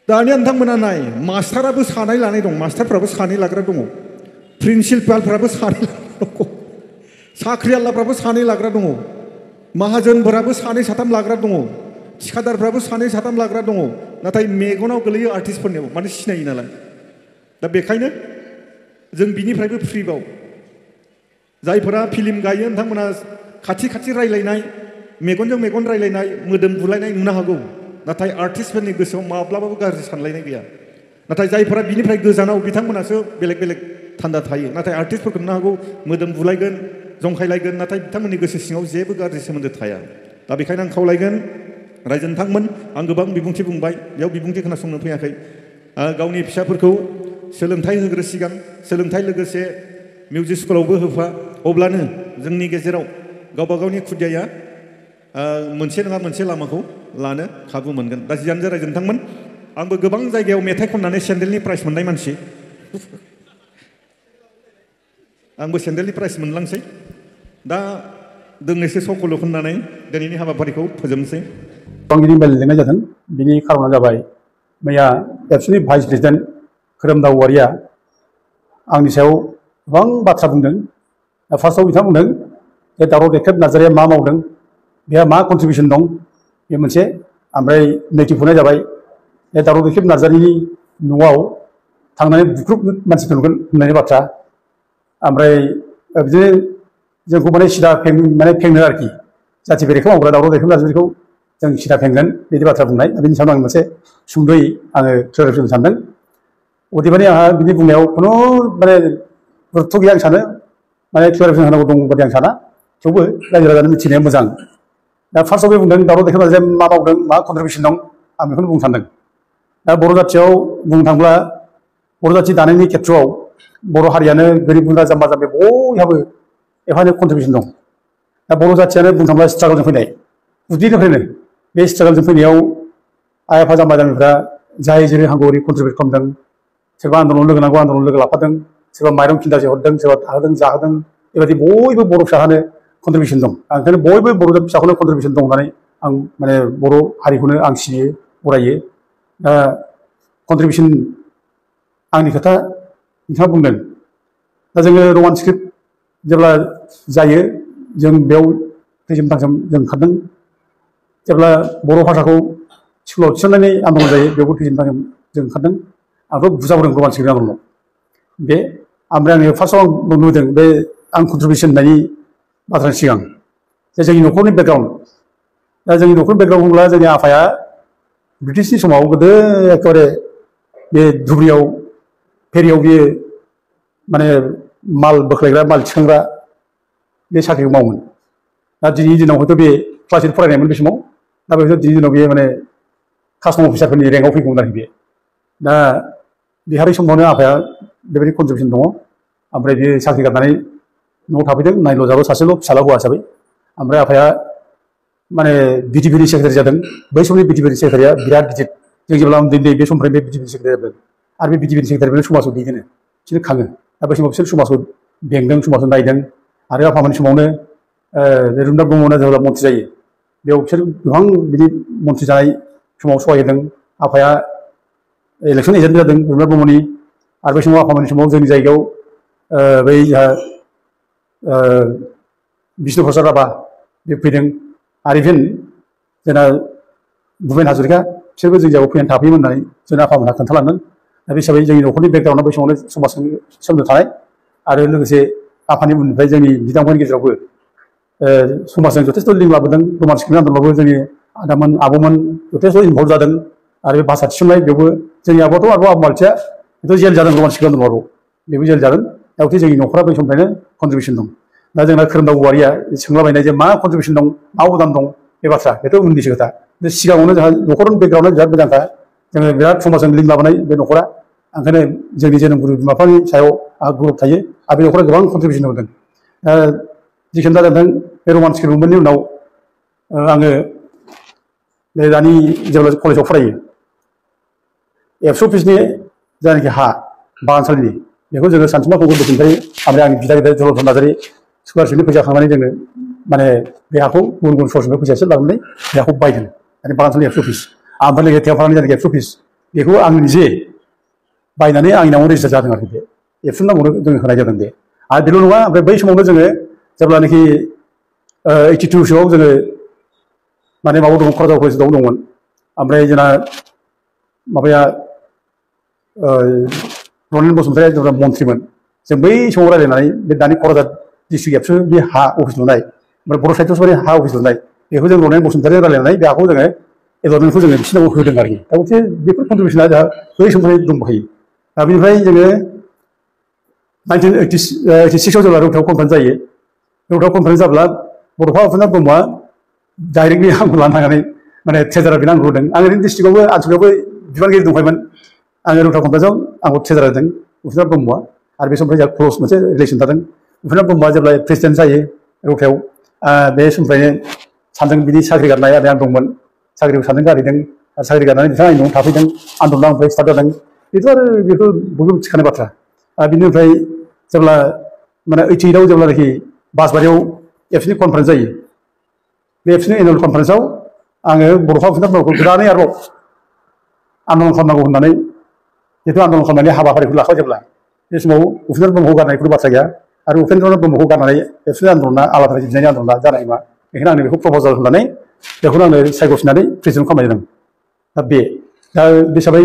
[SPEAKER 2] दानिया नोंथांमोना नाय मास्टाराबो सानै लानाय दं मास्टारफ्राबो सानै लाग्रा दङ प्रिन्सिपालफ्राबो सानै लाग्रा दङ साख्रिआवलाफ्राबो सानै लाग्रा दङ माहाजोनफोराबो सानै साथाम लाग्रा दङ थिखादारफ्राबो सानै साथाम लाग्रा दङ नाथाय मेगनाव गोलैयो आर्टिस्टफोरनियाव माने सिनायो नालाय दा बेखायनो जों बिनिफ्रायबो फ्रिबाव जायफोरा फिल्म गायो नोंथांमोना खाथि खाथि रायलायनाय मेगनजों मेगन रायलायनाय मोदोम बुलायनाय नुनो हागौ नाथाय आर्टिस्टफोरनि गोसोआव माब्लाबाबो गाज्रि सानलायनाय गैया नाथाय जायफोरा बिनिफ्राय गोजानाव बिथांमोनासो बेलेग बेलेग थान्दा थायो नाथाय आर्टिस्टफोरखौ नुनो हागौ मोदोम बुलायगोन जंखायलायगोन नाथाय बिथांमोननि गोसो सिङाव जेबो गाज्रि सोमोन्दो थाया दा बेखायनो आं खावलायगोन रायजो नोंथांमोन आं गोबां बिबुंथि बुंबाय बेयाव बिबुंथि खोनासंनो फैयाखै गावनि फिसाफोरखौ सोलोंथाइ होग्रो सिगां सोलोंथाइ लोगोसे मिउजिक स्कुलावबो होफा अब्लानो जोंनि गेजेराव गावबा गावनि खुदियाया मोनसे नङा मोनसे लामाखौ लानो खाबु मोनगोन दा जियानो जा रायजो नोंथांमोन आंबो गोबां जायगायाव मेथाइ खननानै सेन्डेलनि प्राइज मोननाय मानसि आंबो सेन्डेलनि प्राइज मोनलांसै दा दोंनैसो सख'ल' होननानै दिनैनि हाबाफारिखौ फोजोबनोसै
[SPEAKER 5] गोबां मेल लिंनाय जादों बिनि खारना जाबाय मैया एबसुनि भाइस प्रेसिडेन्ट खोरोमदाव औवारिया आंनि सायाव गोबां बाथ्रा बुंदों फार्स्टआव बिथाङा बुंदों बे दावराव देख्रेब नार्जारिया मा मावदों बेहा मा कन्ट्रिबिउसन दं बे मोनसे ओमफ्राय नैथिखौनाय जाबाय बे दावराव देख्रेब नार्जारिनि न'आव थांनानै बुख्रुब मानसिफोर नुगोन होननायनि बाथ्रा ओमफ्राय बिदिनो जोंखौ माने सिदा फेंनो आरोखि जाथि बेरेखा मावग्रा दावराव देख्रेब नार्जारिखौ जों सिदा फेंगोन बिदि बाथ्रा बुंनाय बेनि सायाव आं मोनसे सुंद'यै आङो क्लियारिफिकेसन सानदों अदेबानि आंहा बिनि बुंनायाव खुनु माने गुरुत्थ' गैया आं सानो माने क्लियारिफिकेसन होनांगौ दं बादि आं साना थेवबो रायजो राजानो मिथिनाया मोजां दा फार्स्टआव बे बुंदों दावराव देख्रेब नार्जारिया मा मावदों मा कन्ट्रिबिउसन दं आं बेखौनो बुंनो सानदों दा बर' जाथियाव बुंनो थाङोब्ला बर' जाथि दानायनि खेथ्रआव बर' हारियानो गोरिब गुन्द्रा जाम्बा जाम्बि बयहाबो एफानो कन्ट्रिबिउसन दं दा बर' जाथियानो बुंनो थाङोब्ला स्ट्रागलजों फैनाय उदैनिफ्रायनो बे स्ट्रागलजों फैनायाव आइ आफा जाम्बा जाम्बिफ्रा जाय जेरै हागौ ओरै कन्ट्रिबिउट खालामदों सोरबा आन्दलनाव लोगो नांगौ आन्दलनाव लोगो लाफादों सोरबा माइरं खिन्दासे हरदों सोरबा थाहोदों जाहोदों बेबायदि बयबो बर' फिसाहानो कन्ट्रिबिउसन दं आं ओंखायनो बयबो बर' फिसाखौनो कन्ट्रिबिउसन दं होननानै आं माने बर' हारिखौनो आं सिबियो बरायो दा कन्ट्रिबिउसन आंनि खोथा नोंथाङा बुंदों दा जोङो रमान स्क्रिप्ट जेब्ला जायो जों बेयाव थैजोम थांजोम जों ओंखारदों जेब्ला बर' भाषाखौ स्कुलाव थिसननानै आन्दलन जायो बेयावबो थैजोम थांजोम जों ओंखारदों आंथ' बुजाबोदों रमान स्क्रिप्ट आन्दलनाव बे ओमफ्राय आङो फार्स्टआव आं नुदों बे आं कन्ट्रिबिउसन होननायनि बाथ्रानि सिगां जे जोंनि न'खरनि बेकग्राउन्ड दा जोंनि न'खरनि बेकग्राउन्ड बुङोब्ला जोंनि आफाया ब्रिटिशनि समाव गोदो एखेबारे बे धुबुरियाव फेरियाव बियो माने माल बोख्लायग्रा माल थिखांग्रा बे साख्रिखौ मावोमोन दा दिनैनि दिनाव हयथ' बे क्लास 8 फरायनायमोन बे समाव दा बेखौ दिनैनि दिनाव बे माने कास्टम अफिसारफोरनि रेंकआव फैगौमोन आरोखि बे दा बेहा बै समावनो आफाया बेबायदि कन्ट्रिबिउसन दङ ओमफ्राय बे साख्रि गारनानै न'आव थाफैदों नायल'जाल' सासेल' फिसाला हौवा हिसाबै ओमफ्राय आफाया माने बिटिपिनि सेक्रेटारि जादों बै समनि बिटिपिनि सेक्रेटारिया बिराद गिदिर जों जेब्ला उन्दै बे समनिफ्राय बे बिटिपिनि सेक्रेटारि जादों आरो बे बिटिपिनि सेक्रेटारिफोरनो समाजखौ दैदेनो बिसोर खाङो दा बै समाव बिसोर समाजखौ बेंदों समाजखौ नायदों आरो आफामोननि समावनो रुपनाथ ब्रह्मआ जेब्ला मन्थ्रि जायो बेयाव बिसोर गोबां बिदि मन्थ्रि जानाय समाव सहाय होदों आफाया इलेक्सन एजेन्ट जादों रुपनाथ ब्रह्मनि आरो बै समाव आफामोननि समाव जोंनि जायगायाव बै जोंहा बिष्णु प्रसाद राभा बे फैदों आरो इभेन जोंना भुपेन हाजरिका बिसोरबो जोंनि जायगायाव फैनानै थाफैयोमोन होननानै जोंना आफामोनहा खोन्थालांदों दा बे हिसाबै जोंनि न'खरनि बेकग्राउन्डआ बै समावनो समाजजों सोमोन्दो थानाय आरो लोगोसे आफानि उननिफ्राय जोंनि बिदाफोरनि गेजेरावबो समाजजों जथेस्थ' लिंक लाबोदों रमान स्क्रिप्ट आन्दोलनावबो जोंनि आदामोन आब'मोन जथेस्थ' इनभल्भ जादों आरो बे भाषा थिसननाय बेयावबो जोंनि आब'आथ' आब' मालथिया बेथ' जेल जादों रमान स्क्रिप्ट आन्दोलनाव बेबो जेल जादों दा हथे जोंनि न'खरा बै समनिफ्रायनो कन्ट्रिबिउसन दं दा जोंना खोरोमदाव औवारिया सोंलाबायनाय जे मा कन्ट्रिबिउसन दं मा अबदान दं बे बाथ्रा बेथ' उननिसो खोथा सिगाङावनो जोंहा न'खरनि बेकग्राउन्डआ बिराद मोजांखा जोङो बिराद समाजजों लिंक लाबोनाय बे न'खरा ओंखायनो जोंनि जोनोमगिरि बिमा बिफानि सायाव आंहा गुरुब थायो आरो बे न'खरा गोबां कन्ट्रिबिउसन होदों जिखुनु जादों बे रमान स्क्रिप्ट मुभमेन्टनि उनाव आङो बे दानि जेब्ला कलेजाव फरायो एबसु अफिसनि जायनाखि हा बागानसालिनि बेखौ जोङो सानसुमा गगৈ बसुमतारी ओमफ्राय आंनि बिदा गिदिर जलधर नार्जारी स्कलारशिपनि फैसा खांनानै जोङो माने बे हाखौ गुबुन गुबुन सर्सनिफ्राय फैसा एसे लाबोनानै बे हाखौ बायदों माने बागानसालि एबसु अफिस ओमफ्राय लोगोसे थेवफारानि जायनाखि एबसु अफिस बेखौ आं निजे बायनानै आंनि नामाव रेजिस्टार जादों आरोखि बे एबसुनि नामावनो जोङो होनाय जादों बे आरो बेल' नङा ओमफ्राय बै समावनो जोङो जेब्लानाखि 82 सोआव जोङो माने माबायाव दङ क'क्राझार कलेजाव दंमोन ओमफ्राय जोंना माबाया रनेन बसुमतारीया जेब्ला मन्थ्रिमोन जों बै समाव रायज्लायनानै बे दानि क'क्राझार डिस्ट्रिक्ट एबसु बे हा अफिस लुनाय ओमफ्राय बर' साहित्य सभानि हा अफिस लुनाय बेखौ जों रनेन बसुमतारीजों रायज्लायनानै बे हाखौ जोङो एलटमेन्टखौ जोङो बिसिनाव होदों आरोखि दा मोनसे बेफोर कन्ट्रिबिउसना जोंहा बै समनिफ्राय दंखायो दा बेनिफ्राय जोङो 1986आव जेब्ला रौतायाव कनफारेन्स जायो रौतायाव कनफारेन्स जाब्ला बड'फा उपेन्द्र ब्रह्मआ डाइरेक्टलि आंखौ लानो थांनानै माने ट्रेजारार बेनो आंखौ होदों आं ओरैनो डिस्ट्रिक्टआवबो आनसलिकआवबो बिबानगिरि दंखायोमोन आङो रौता कनफारेन्सआव आंखौ ट्रेजारार होदों उपेन्द्र ब्रह्मआ आरो बे समनिफ्राय जोंहा क्ल'ज मोनसे रिलेसन थादों उपेन्द्र ब्रह्मआ जेब्ला प्रेसिडेन्ट जायो रौतायाव बे समनिफ्रायनो सानदों बिदि साख्रि गारनाय आरो आं दंमोन साख्रिखौ सानदों गारहैदों आरो साख्रि गारनानै बिथाङा आंनि न'आव थाफैदों आन्दलना ओमफ्राय स्टार्ट जादों बेथ' आरो बेखौ बयबो मिथिखानाय बाथ्रा बिनिफ्राय जेब्ला माने 88आव जेब्लानाखि बासबारियाव एबसुनि कनफारेन्स जायो बे एबसुनि एनुवेल कनफारेन्सआव आङो बड'फा उपेन्द्र ब्रह्मखौ गोदानै आरोबाव आन्दलन खालामनांगौ होननानै जिहेतु आन्दलन खालामनायनि हाबाफारिखौ लाखाबाय जेब्ला बे समाव उपेन्द्र ब्रह्मखौ गारनाय खुनु बाथ्रा गैया आरो उपेन्द्र ब्रह्मखौ गारनानै एबसुनि आन्दलना आलादा जिबनायनि आन्दलना जानाय नङा बेखायनो आंनो बेखौ प्रप'जाल होनानै बेखौनो आङो सायख'फिननानै प्रेसिडेन्ट खालामनाय जादों दा बे हिसाबै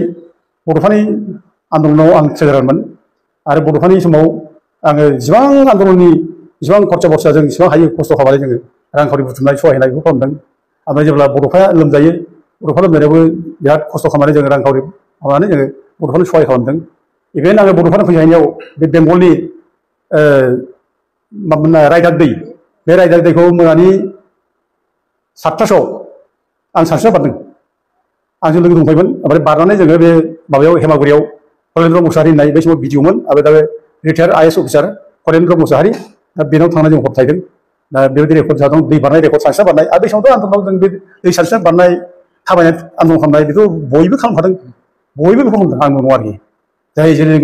[SPEAKER 5] बड'फानि आन्दलनाव आं ट्रेजारारमोन आरो बड'फानि समाव आङो जेसेबां आन्दलननि जेसेबां खरसा बरसा जों जेसेबां हायो खस्थ' खालामनानै जोङो रांखावरि बुथुमनाय सहाय होनाय बेखौ खालामदों ओमफ्राय जेब्ला बड'फाया लोमजायो बड'फा लोमजानायावबो बिराद खस्थ' खालामनानै जोङो रांखावरि माबानानै जोङो बड'फानो सहाय खालामदों इभेन आङो बड'फानो फैनायाव बे बेंगलनि रायदाक दै बे रायदाक दैखौ मोनानि 7थासोआव आं सानस्रिना बारदों आंजों लोगो दंफायोमोन ओमफ्राय बारनानै जोङो बे माबायाव हेमागुरियाव कलेन्द्र मोसाहारि होननाय बै समाव बिडिअमोन आरो दा retire IS officer Kalendra Mosahary दा बेनाव थांनानै जों हर थाहैदों दा बेबायदि रेकर्ड जादों दै बारनाय रेकर्ड सानस्रिना बारनाय आरो बै समावथ' आन्दलनाव जों बे दै सानस्रिना बारनाय थाबायनाय आन्दलन खालामनाय बेखौ बयबो खालामखादों बयबो बेखौ खालामदों आं नङा आरोखि जाय जेरै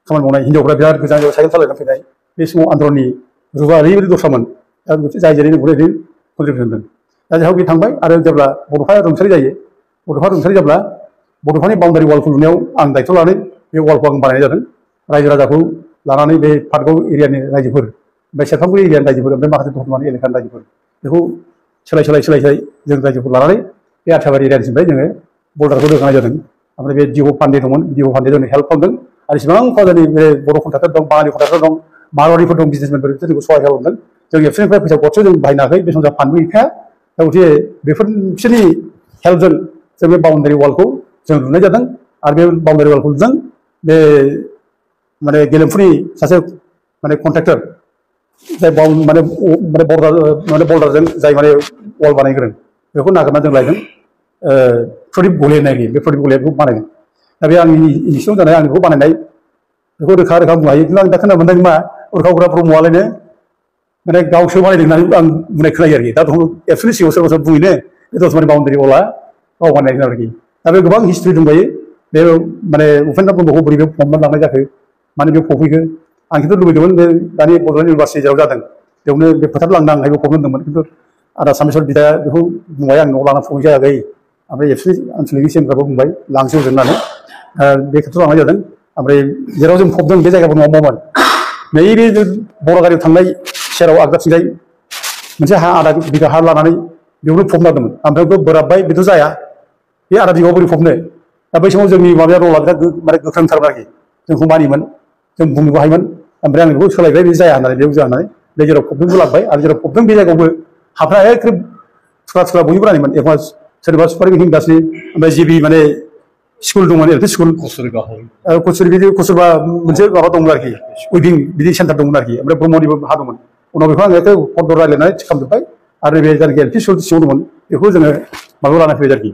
[SPEAKER 5] खामानि मावनाय हिन्जावफ्रा बिराद गोजान जायगायाव साइकेल सालायनानै फैनाय बे समाव आन्दलननि रुपा ओरैबायदि दस्रामोन दा जाय जेरै ओरैबायदि कन्ट्रिबिउसन होदों दा जोंहा बे थांबाय आरो जेब्ला बड'फाया रुंसारि जायो बड'फा रुंसारि जाब्ला बड'फानि बाउन्डारि वालखौ लुनायाव आं दायथ' लानानै बे वालखौ आं बानायनाय जादों रायजो राजाखौ लानानै बे पाटगाव एरियानि रायजोफोर ओमफ्राय सेरफांगुरि एरियानि रायजोफोर ओमफ्राय माखासे दतमानि एलेकानि रायजोफोर बेखौ सोलाय जों रायजोखौ लानानै बे आथियाबारि एरियानिफ्राय जोङो बर्डारखौ रोगानाय जादों ओमफ्राय बे डिअ पान्डे दंमोन डिअ पान्डे जोंनो हेल्प खालामदों आरो इसेबां फौजानि बे बर' कन्ट्राक्टर दं बाङालि कन्ट्राक्टर दं मारवारिफोर दं बिजनेसमेनफोर बिसोर जोंखौ सहाय खालामदों जों एबसुनिफ्राय फैसा गरसे जों बाहायनाखै बे समाव फान्डबो गैखाया दा गथे बेफोर बिसोरनि हेल्पजों जों बे बाउन्डारि वालखौ जों लुनाय जादों आरो बे बाउन्डारि वालखौ जों बे माने गेलेमुफोरनि सासे माने कन्ट्रेक्टर जाय माने बल्डारजों जाय माने वाल बानायग्रों बेखौ नागिरना जों लायदों प्रदीप गले होननाय बे प्रदीप गलेया बेखौ बानायदों दा बे आंनि इनिसियाव जानाय आं बेखौ बानायनाय बेखौ रोखा रोखा बुंनो हायो खिन्थु आं दा खोनानो मोनदों मा उरखावग्रा ब्रह्मआलायनो माने गावसो बानायदों होननानै आं बुंनाय खोनायो आरोखि दा एबसुलि सिगाङाव सोरबा सोरबा बुङोनो बे दतमानि बाउण्डारि वालआ गाव बानायदों आरोखि दा बे गोबां हिस्ट्रि दंबायो बे माने उपेन्द्र ब्रह्मखौ बोरै बे फबनानै लांनाय जाखो माने बेयाव फबहैखो आं खिन्थु लुबैदोंमोन बे दानि बड'लेण्ड इउनिभार्सिटि जेराव जादों बेयावनो बे फोथार लांदां हायबो फबनो होनदोंमोन खिन्थु आदा सामेश्वर बिदाया बेखौ बुंबाय आं न'आव लाना फबनाय जायाखै ओमफ्राय एबसुलि आनसलिक सेमफ्राबो बुंबाय लांसै होननानै बे खेथ्रआव लांनाय जादों ओमफ्राय जेराव जों फबदों बे जायगाफोर न'आव मावोमोन नैबे बर' गारियाव थांनाय सेराव आगदाथिंजाय मोनसे हा आधा बिगा हा लानानै बेयावनो फबना दोनोमोन ओमफ्राय बेखौ बोराबबाय बेथ' जाया बे आधा बिगायाव बोरै फबनो दा बै समाव जोंनि माबाया रला बिराद माने गोख्रोंथारमोन आरोखि जोंखौ मानियोमोन जों बुंनोबो हायोमोन ओमफ्राय आं बेखौ सोलायबाय बे जाया होननानै बेयाव जानानै बे जेराव फबदोंबो लाबोबाय आरो जेराव फबदों बे जायगायावबो हाफ्रा एखे थुख्रा थुख्रा बयबो रानिमोन एखम्बा सोरबा सुपारि हिंदासनि ओमफ्राय जिबि माने स्कुल दंमोन एल पि स्कुल कचुरिबा मोनसे माबा दंमोन आरोखि उइभिं बिदि सेन्टार दंमोन आरोखि ओमफ्राय ब्रह्मनिबो हा दंमोन उनाव बेखौ आं एखे फर्द रायज्लायनानै थि खालामजोब्बाय आरो बे जायनाखि एल पि स्कुल सिङाव दंमोन बेखौ जोङो माबायाव लाना फैबाय आरोखि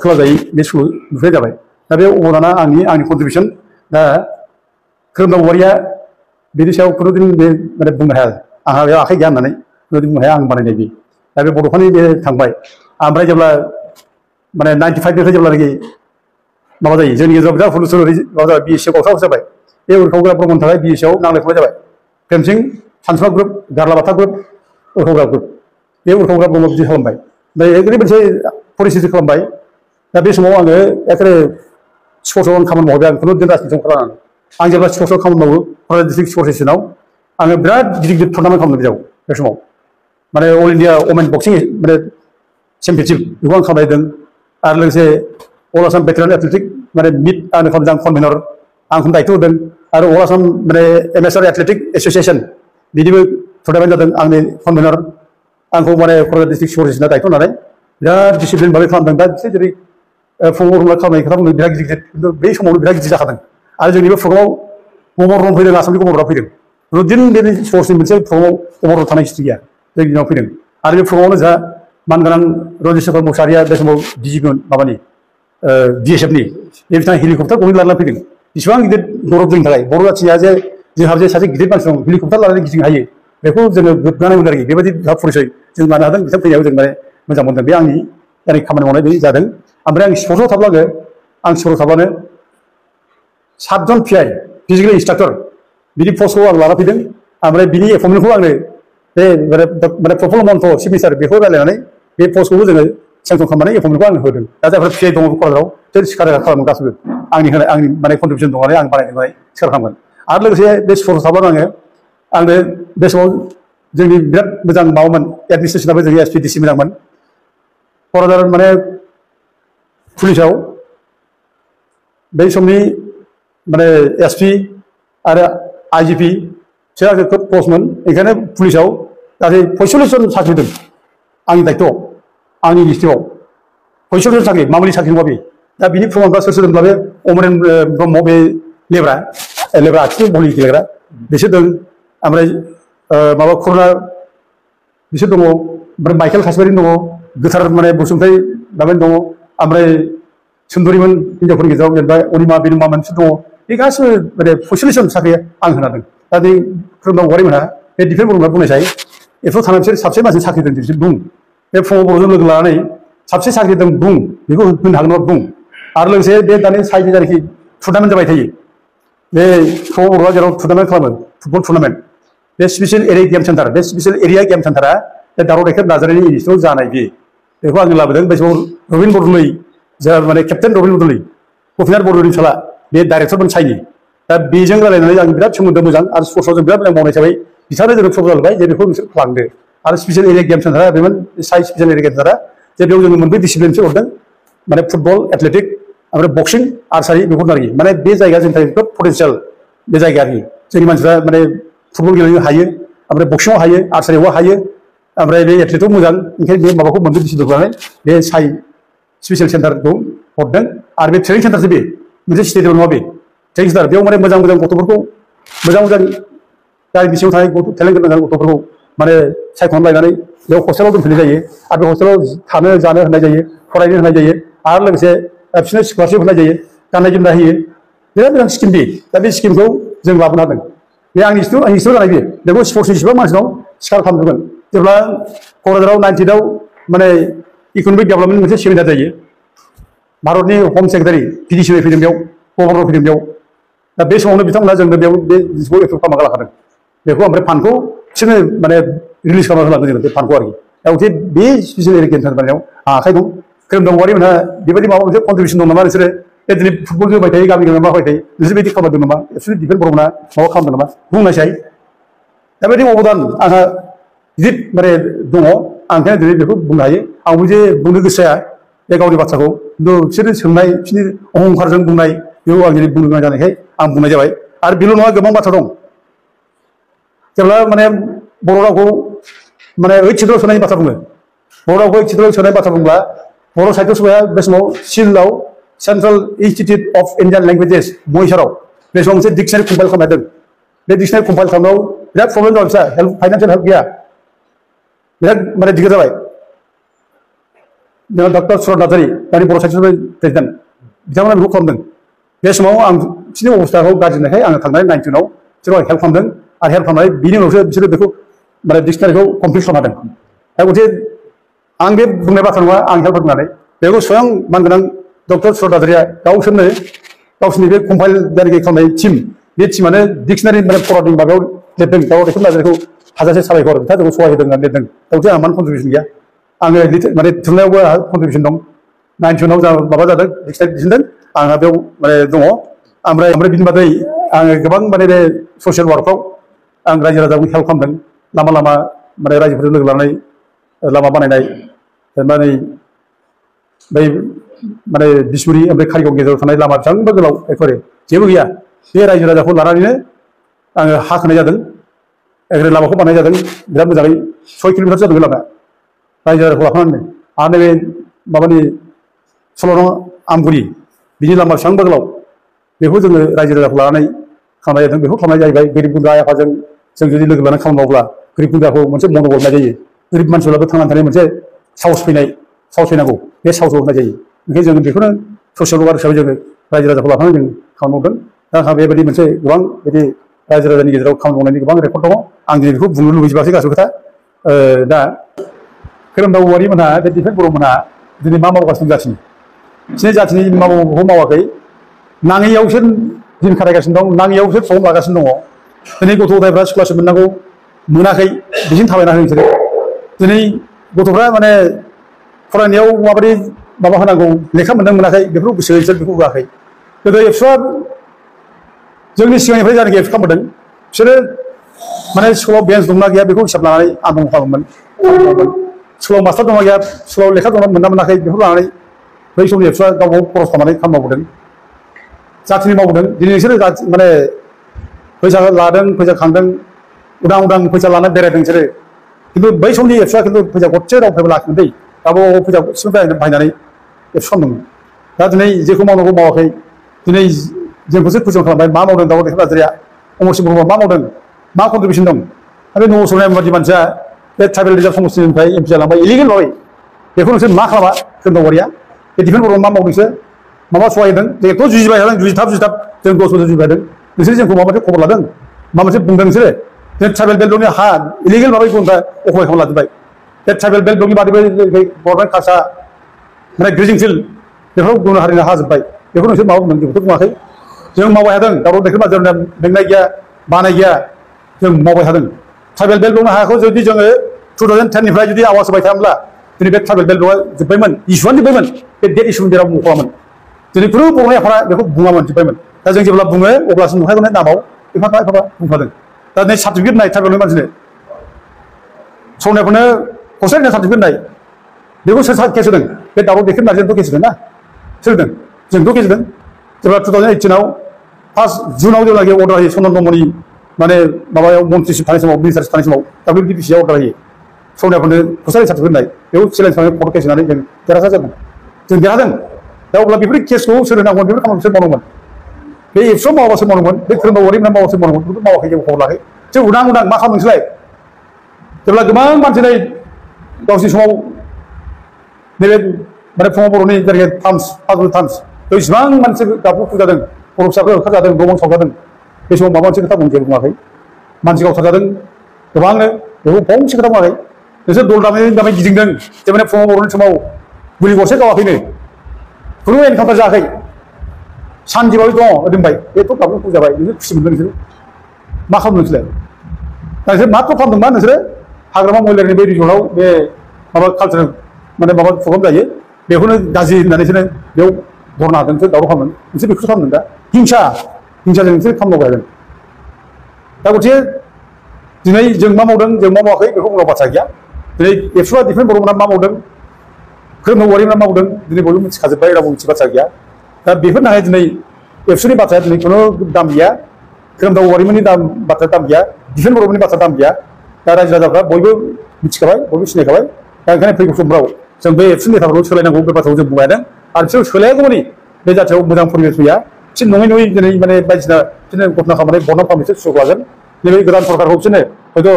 [SPEAKER 5] खोलाजायै बे स्कुल नुफैनाय जाबाय दा बे अबदाना आंनि कन्ट्रिबिउसन दा खोरोमदाव औवारिया बेनि सायाव खुनुदिन बे माने बुंनो हाया आंहा बेयाव आखाइ गैया होननानै खुनुदिन बुंनो हाया आं बानायनाय बे दा बे बड'फानि बे थांबाय ओमफ्राय जेब्ला माने 95निफ्राय जेब्लानाखि माबा जायो जोंनि गेजेराव बिराद हुलुसुल माबा जाबाय बि एस सिआव गावस्राव जाबाय बे उरखावग्रा ब्रह्मनि थाखाय बि एस सिआव नांलाय खमलाय जाबाय प्रेमसिं सानसुमा ग्रुप गारलाबाथा ग्रुप उरखावग्रा ग्रुप बे उरखावग्रा ब्रह्म बिदि खालामबाय ओमफ्राय ओरैबायदि मोनसे परिस्थिति खालामबाय दा बे समाव आङो एखेबारे स्पर्ट्सआव आं खामानि मावबाय आं खुनुदिन राजनितियाव खालामनानै आं जेब्ला स्पर्ट्सआव खामानि मावो क'क्राझार डिस्ट्रिक्ट स्पर्ट्स एस'सियेसनाव आङो बिराद गिदिर गिदिर टुर्नामेन्ट खालामदों बेयाव बे समाव माने अल इण्डिया वमेन बक्सिं माने चेम्पियनशिप बेखौ आं खालामदों आरो लोगोसे अल आसाम भेटेरान एथलेटिक माने मिट आंनो खालामदों आं कनभेनर आंखौनो दायथ' होदों आरो अल आसाम माने एमएसआर एथलेटिक एस'सियेसन बिदिबो टुर्नामेन्ट जादों आंनि कनभेनर आंखौ माने क'क्राझार डिस्ट्रिक्ट स्पर्ट्स एस'सियेसना दायथ' होनानै बिराद डिसिप्लिन भाबै खालामदों दा जेरै फुङाव रुमला खालामनाय खोथा बुंदों बिराद गिदिर खिन्थु बै समावनो बिराद गिदिर जाखादों आरो जोंनि बे प्रग्रामाव गभर्नर फैदों आसामनि गभर्नरा फैदों रुदिन बे स्पर्ट्सनि मोनसे प्रग्रामाव गभर्नर थानाय हिस्ट्रि गैया जोंनि दिनाव फैदों आरो बे प्रग्रामावनो जोंहा मानगोनां रन्जित शेखर मुसाहारिया बे समाव डिजिमोन माबानि बिएसएफनि बे बिथाङा हेलिकप्टार गंनै लानानै फैदों बेसेबां गिदिर गौरब जोंनि थाखाय बर' जाथिया जे जोंहा जे सासे गिदिर मानसि दं हेलिकप्टार लानानै गिदिंनो हायो बेखौ जोङो गोग्गानाय मोनो आरोखि बेबायदि परिचय जों लानो हादों बिथां फैनायाव जों माने मोजां मोनदों बे आंनि खामानि मावनाय बे जादों ओमफ्राय आं स्पर्ट्सआव थाब्लानो आं स्पर्ट्सआव थाब्लानो 7 जन पिआइ फिजिकेल इन्सट्राक्टर बिदि पस्टखौ आं लाना फैदों ओमफ्राय बिनि एपइन्टमेन्टखौ आंनो बे माने प्रफुल्ल मन्त्र चिफ मिनिस्टार बेखौ रायज्लायनानै बे पस्टखौबो जोङो सेंसन खालामनानै एपइन्टमेन्टखौ आंनो होदों दा जायफोर पिआइ दङ क'क्राझाराव बिसोर सिखार खालामो गासिबो आंनि माने कन्ट्रिबिउसन दं आं बानायनानै सिखार खालामगोन आरो लोगोसे बे स्पर्ट्सआव थाब्लानो आंनो बे समाव जोंनि बिराद मोजां माबामोन एडमिनिस्ट्रेसनाबो जोंनि एसपि डिसि मोजांमोन क'क्राझार माने पुलिसाव बै समनि माने एसपि आरो आइजिपि बिसोर आंखौ खोब पस्टमोन ओंखायनो पुलिसाव गासै 45 जन साख्रि दं आंनि दायथ' आंनि लिस्टआव 45 जन साख्रि मामुलि साख्रि नङा बे दा बिनि प्रमानफ्रा सोर सोर दंब्ला बे अमरेन ब्रह्म बे लेब्रा आथिं बलि गेलेग्रा बिसोर दं ओमफ्राय माबा खुरना बिसोर दङ ओमफ्राय माइकेल कासबारि दङ गोथार माने बसुमतारी माबानि दङ ओमफ्राय सुन्दरिमोन हिन्जावफोरनि गेजेराव जेनेबा अनिमा बिनुमा मोनसे दङ बे गासिबो माने 45 जन साख्रि आं होनादों दा बे खोरोमदाव औवारि मोनहा बे डिफेन्स बर'ना बुंनायसाय एफोराव थानाय बिसोर साबसे मानसि साख्रि दं बिसोर बुं बे फुङाव बर'जों लोगो लानानै साबसे साख्रि दं बुं बेखौ होनो हागोन बुं आरो लोगोसे बे दानि साइडनि जायनाखि टुर्नामेन्ट जाबाय थायो बे फुङाव बर'आ जेराव टुर्नामेन्ट खालामो फुटबल टुर्नामेन्ट बे स्पेसियेल एरिया गेम सेन्टार बे स्पेसियेल एरिया गेम सेन्टारा बे दाराव दैखर नार्जारिनि इनस्टिटिउटआव जानाय बेखौ आङो लाबोदों बे समाव रबिन बरदलै जा माने केप्टेन रबिन बरदलै गपिनाथ बरदलैनि फिसाला बे डाइरेक्टरमोन साइनि दा बेजों रायलायनानै आं बिराद सोमोन्दो मोजां आरो स्पर्ट्सआव जों बिराद मोजां मावनाय जाबाय बिथांनो जोङो प्रप'जाल होबाय जे बेखौ नोंसोर लांदो आरो स्पेसियेल एरिया गेम सेन्टारा बेमोन साइ स्पेसियेल एरिया गेम सेन्टारा जे बेयाव जोङो मोनब्रै डिसिप्लिनसो हरदों माने फुटबल एथलेटिक ओमफ्राय बक्सिं आर्सारि बेफोर आरोखि माने बे जायगाया जोंनि थाखाय खोब पटेन्सियेल बे जायगाया आरोखि जोंनि मानसिफ्रा माने फुटबल गेलेनो हायो ओमफ्राय बक्सिङाव हायो आर्सारियावबो हायो ओमफ्राय बे एथलेटआव मोजां ओंखायनो बे माबाखौ मोनब्रै डिसिप्लिन लानानै बे साइ स्पेसियेल सेन्टारखौ हरदों आरो बे ट्रेनिं सेन्टारसो बे मोनसे स्टेडियाम नङा बे थेंक्सदार बेयाव माने मोजां मोजां गथ'फोरखौ मोजां मोजां जायनि सिङाव थानाय टेलेन्ट गोनां गथ'फोरखौ माने सायख'नानै लायनानै बेयाव हस्टेलाव दोनफैनाय जायो आरो बे हस्टेलाव थानो जानो होनाय जायो फरायनो होनाय जायो आरो लोगोसे बिसोरनो स्कलारशिप होनाय जायो गाननाय जोमनाय होयो बिराद मोजां स्किम बे दा बे स्किमखौ जों लाबोनो हादों बे आंनि सिङाव जानाय बेयो बेखौ स्पर्ट्सनि इसेबां मानसिनाव सिखार खालामदोंमोन जेब्ला क'क्राझाराव 90 माने इक'नमिक डेभेलपमेन्ट मोनसे सेमिनार जायो भारतनि हम सेक्रेटारि पिडिसि फैदों बेयाव गभर्नर फैदों बेयाव दा बे समावनो बिथांमोना जोंनो बेयाव बे जिनिसखौ एप्रुभ खालामना लाखादों बेखौ ओमफ्राय फान्डखौ बिसोरनो माने रिलिज खालामना होलांदों जोंनो बे फान्डखौ आरोखि दा गथे बे स्पेसियेल इरिगेसन बानायनायाव आखाइ दं खोरोमदाव औवारि मोनहा बेबायदि माबा मोनसे कन्ट्रिबिउसन दं नामा नोंसोरो बे दिनै फुटबल जोबाय थायो गामि गामि माबाय थायो नोंसोर बिदि खालामदों नामा एक्सुवेलि डिफेन्ड बर'मोना माबा खालामदों नामा बुंनायसाय दा बेबायदि अबदान आंहा गिदिर माने दङ आं ओंखायनो दिनै बेखौ बुंनो हायो आंबो जे बुंनो गोसो जाया बे गावनि बाथ्राखौ खिन्थु बिसोरो सोंनाय बिसोरनि अहंखारजों बुंनाय बेखौ आं दिनै बुंनो गोनां जानायखाय आं बुंनाय जाबाय आरो बेल' नङा गोबां बाथ्रा दं जेब्ला माने बर' रावखौ माने 8 सिदुलाव सोनायनि बाथ्रा बुङो बर' रावखौ 8 सिदुलाव सोनाय बाथ्रा बुंब्ला बर' साहित्य सभाया बे समाव सिलआव central institute of Indian languages महेश्वराव बे समाव मोनसे डिक्सनारि कम्पाइल खालामदों बे डिक्सनारि कम्पाइल खालामनायाव बिराद प्रब्लेम जाबाय बिसा हेल्प फाइनान्सियेल हेल्प गैया बिराद माने दिग्दार जाबाय जोंहा डक्टर सुरत नार्जारि दानि बर' साहित्य सभानि प्रेसिडेन्ट बिथांमोना बेखौ खालामदों बे समाव आं बिसोरनि अबस्थाखौ गाज्रिनायखाय आङो थांनानै 19 बिसोरो हेल्प खालामदों आरो हेल्प खालामनानै बिनि उनावसो बिसोरो बेखौ माने डिक्सनारिखौ कमप्लिट खालामदों दा गथे आं बे बुंनाय बाथ्रा नङा आं हेल्प होनानै बेखौ स्वयं मानगोनां डक्टर सुरत नार्जारिया गावसोरनो गावसोरनि बे कम्पाइल जायनाखि खालामनाय टिम बे टिमानो डिक्सनारि माने फरायदों माबायाव लिरदों गाव डक्टर नार्जारिखौ हाजासे साबायखर बिथाङा जोंखौ सहाय होदों होननानै लिरदों गथे आंहा मानो कन्ट्रिबिउसन गैया आङो माने थुनलाइयावबो आंहा कन्ट्रिबिउसन दं 19 जा माबा जादों डिक्सनारि दिहुनदों आंहा बेयाव माने दङ ओमफ्राय बिनि बादै आङो गोबां माने बे ससियेल वार्कफ्राव आं रायजो राजाखौ हेल्प खालामदों लामा लामा माने रायजोफोरजों लोगो लानानै लामा बानायनाय जेनेबा नै बै माने बिसमुरि ओमफ्राय कारिगाव गेजेराव थानाय लामा बेसेबांबा गोलाव एकेबारे जेबो गैया बे रायजो राजाखौ लानानैनो आङो हा खोनाय जादों एकेबारे लामाखौ बानायनाय जादों बिराद मोजाङै 6 किल'मिटार जादों बे लामाया रायजो राजाखौ लाफानानै आरो नैबे माबानि 16 आमगुरि बिनि लामा बेसेबांबा गोलाव बेखौ जोङो रायजो राजाखौ लानानै खालामनाय जादों बेखौ खालामनाय जाहैबाय गोरिब गुन्द्रा आफाजों जों जुदि लोगो लानानै खालामबावब्ला गोरिब गुन्द्राखौ मोनसे मन'बल होनाय जायो गोरिब मानसिफ्राबो थांनानै थानाय मोनसे साहस फैनांगौ बे साहसखौ होनाय जायो ओंखायनो जोङो बेखौनो ससियेल वार्कार हिसाबै जोङो रायजो राजाखौ लाफानानै जों खामानि मावदों दा आंहा बेबायदि मोनसे गोबां बिदि रायजो राजानि गेजेराव खामानि मावनायनि गोबां रेकर्ड दङ आं दिनै बेखौ बुंनो लुबैजोबासै गासिबो खोथा दा खोरोमदाव औवारि मोनहा बे डिफेन्ड बर'मोनहा दिनै मा मावगासिनो जाथिनि बिसोरनि जाथिनि मावनांगौखौ मावाखै नाङैयावसो दिन खाथायगासिनो दं नाङैयावसो प्रब्लेम लागासिनो दङ दिनै गथ' गथायफ्रा स्कलारशिप मोननांगौ मोनाखै बिदिनो थाबायना होयो बिसोरो दिनै गथ'फ्रा माने फरायनायाव माबायदि माबा होनांगौ लेखा मोनदों मोनाखै बेफोरखौ गोसो बिसोर बेखौ होआखै गोदो एबसुआ जोंनि सिगांनिफ्राय जानाखि एबसु खालामबोदों बिसोरो माने स्कुलाव बेन्स दंना गैया बेखौ हिसाब लानानै आन्दलन खालामोमोन स्कुलाव मास्टार दंना गैया स्कुलाव लेखा दंना मोनना मोनाखै बेखौ लानानै बै समनि एबसुआ गावबा गाव खरस खालामनानै खामानि मावबोदों जाथिनि मावबोदों दिनै बिसोरो माने फैसा लादों फैसा खांदों उदां उदां फैसा लानानै बेरायदों बिसोरो खिन्थु बै समनि एबसुआ खिन्थु फैसा गरसे रावनिफ्रायबो लाखिमोन दै गावबा गाव फैसा गरसेनिफ्राय बाहायनानै एबसु खालामदोंमोन दा दिनै जेखौ मावनांगौ मावाखै दिनै जोंखौसो कुइसन खालामबाय मा मावदों दाउद नार्जारिया अमरसिं बर'आ मा मावदों मा कन्ट्रिबिउसन दं बे न'आव सौनाय बायदि मानसिया बे ट्राइबेल रिजार्भ समस्टिनिफ्राय एमपि जालांबाय इलिगेल माबाय बेखौ नोंसोर मा खालामा खोरोमदाव औवारिया बे डिफेन्ड बर'आ मा मावदोंसो माबा सहाय होदों जोंथ' जुजिबाय थादों जुजिथाब जों 10 बोसोर जुजिबाय थादों नोंसोर जोंखौ माबा मोनसे खबर लादों मा मोनसे बुंदों नोंसोरो बे ट्राइबेल बेल्टनि हा इलिगेल माबाय गुबुनफ्रा अकुपाय खालामना लाजोब्बाय बे ट्राइबेल बेल्टनि बादैबो बर'नि कासा माने ग्रेजिं फिल्ड बेफोराव गुबुन हारिनो हा जोब्बाय बेखौ नोंसोर माबा बुंदों बेखौथ' बुङाखै जों मावबाय थादों दावराव देखाय मानसिफोरना बेंनाय गैया बानाय गैया जों मावबाय थादों ट्राइबेल बेल्टनि हाखौ जुदि जोङो 2010 निफ्राय जुदि आवाज होबाय थायाब्ला दिनै बे ट्राइबेल बेल्टआ जोब्बायमोन इस्युआनो जोब्बायमोन बे डेट इस्युनि जेराव मुंख'वामोन दिनै खुनु बर'नि आफादा बेखौ बुङामोन जोब्बायमोन दा जों जेब्ला बुङो अब्लासो नुखागोन नामाव एफा बुंखादों दा नै सार्टिफिकेट नाय ट्राइबेलनि मानसिनो सौनायफोरनो हस्टेलनि सार्टिफिकेट नाय बेखौ सोर केस होदों बे दावराव देखाय नार्जारियाथ' केस होदों ना सोर होदों जोंथ' केस होदों जेब्ला 2018 फार्स्ट जुनाव जेब्लाखि अर्डार होयो सनन ब्रह्मनि माने माबायाव मन्थ्रिसिप थानाय समाव मिनिस्टारसिप थानाय समाव WBDCआव अर्डार होयो सौनायफोरनो हस्टेलनि सार्टिफिकेट नाय बेयाव चेलेन्ज खालामनानै कर्ट केस होनानै जों देरहासार जादों जों देरहादों दा अब्ला बेफोर केसखौ सोर होनांगौमोन बेफोर खामानिखौ सोर मावनांगौमोन बे एबसुआ मावाबासो मावनांगोन बे खोरोमदाव औवारिमोना मावाबासो मावनांगोन बेखौ मावाखै जों खबर लायाखै जों उदां उदां मा खालामनो नोंसोरलाय जेब्ला गोबां मानसि नै गावसिनि समाव नैबे माने फुङाव बर'नि जेरै थाम्स फागुन थाम्स बेसेबां मानसि गाबखौ जादों बर' फिसाफोर ओंखारजादों दमन सावजादों बे समाव माबा मोनसे खोथा जेबो बुङाखै मानसि गावथारजादों गोबांनो बेखौ फंसे खोथा बुङाखै नोंसोर दल दामै गिदिंदों जे माने फुङाव बर'नि समाव गुलि गरसे गावाखैनो खुनु एनकाउन्टार जायाखै सानजेबाबो दङ दोनबाय बेथ' गाबखौ जाबाय नोंसोर खुसि मोनदों नोंसोर मा खालामदों नोंसोरलाय नोंसोर माथ्र खालामदों मा नोंसोरो हाग्रामा महिलारिनि बे रिजर्टआव बे माबा कालचारेल माने माबा प्रग्राम जायो बेखौनो गाज्रि होननानै बिसोरो बेयाव बरना होदों नोंसोर दावराव खालामदों नोंसोर बेखौसो खालामदों दा हिंसाजों नोंसोर खालामनांगौ जादों दा गथिखे दिनै जों मा मावदों जों मा मावाखै बेखौ बुंनांगौ बाथ्रा गैया दिनै एबसुआ डिफेन्स बर'मोना मा मावदों खोरोमदाव औवारिमोना मावदों दिनै बयबो मिथिखाजोब्बाय रावबो मिथि बाथ्रा गैया दा बेफोरनि थाखाय दिनै एबसुनि बाथ्राया दिनै खुनु दाम गैया खोरोमदाव औवारिमोननि बाथ्राया दाम गैया डिफेन्स बर'मोननि बाथ्रा दाम गैया दा रायजो राजाफ्रा बयबो मिथिखाबाय बयबो सिनायखाबाय दा ओंखायनो फैगौ समफ्राव जों बे एबसुनि नेताफोरखौ सोलायनांगौ बे बाथ्राखौ जों बुंबाय थादों आरो बिसोर सोलायागौमानि बे जाथियाव मोजां परिबेस फैया बिसोर नङै दिनै माने बायदिसिना बिदिनो घटना खालामनानै बदनाम खालामनायसो सुजुग लागोन नैबे गोदान सरकारखौ बिसोरनो हयथ'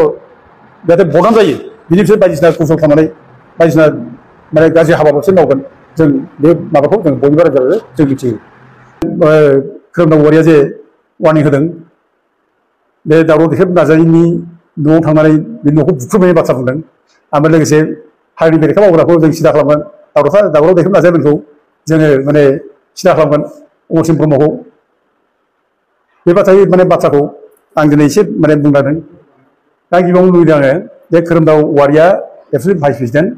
[SPEAKER 5] जाहाथे बदनाम जायो बिनि बिसोर बायदिसिना कौशल खालामनानै बायदिसिना माने गाज्रि हाबाफोरसो मावगोन जों बे माबाखौ जों बयनिबो रायजो जों मिथियो खोरोमदाव औवारिया जे वार्निं होदों बे दावराव देख्रेब नार्जारिनि न'आव थांनानै बे न'खौ बुख्रुबनायनि बाथ्रा बुंदों ओमफ्राय लोगोसे हारिनि बेरेखा मावग्राखौ जों सिदा खालामगोन दावराव देख्रेब नार्जारिखौ जोङो माने सिदा खालामगोन अमरसिं ब्रह्मखौ बे बाथ्राखौ आं दिनै एसे माने बुंलांदों दा गिबियावनो लुबैदों आङो बे खोरोमदाव औवारिया एबसुनि भाइस प्रेसिडेन्ट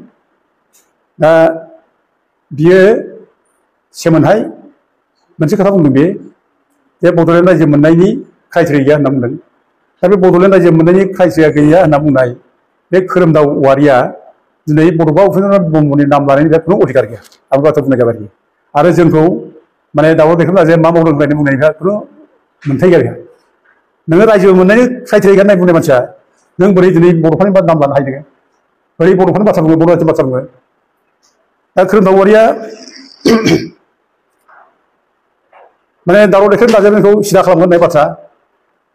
[SPEAKER 5] दा बियो सेमोनहाय मोनसे खोथा बुंदों बे बड'लेण्ड रायजो मोननायनि क्राइटेरिया गैया होनना बुंदों दा बे बड'लेण्ड रायजो मोननायनि क्राइटेरिया गैया होनना बुंनाय बे खोरोमदाव औवारिया दिनै बड'फा उपेन्द्रनाथ ब्रह्मनि नाम लानायनि खुनु अधिकार गैया आं बाथ्रा बुंनाय जाबाय आरो जोंखौ माने दावराव देख्रेब नार्जारिया मा मावदों होननानै बुंनायनिफ्राय खुनु मोनथाय गैया नोङो रायजो मोननायनि क्राइटेरिया होननाय बुंनाय मानसिया नों बोरै दिनै बड'फानि नाम लानो हायो नोङो बोरै बड'फानि बाथ्रा बुङो बर' रायजोनि बाथ्रा बुङो दा खोरोमदाव औवारिया माने दावराव देख्रेब नार्जारिखौ सिदा खालामगोन होननाय बाथ्रा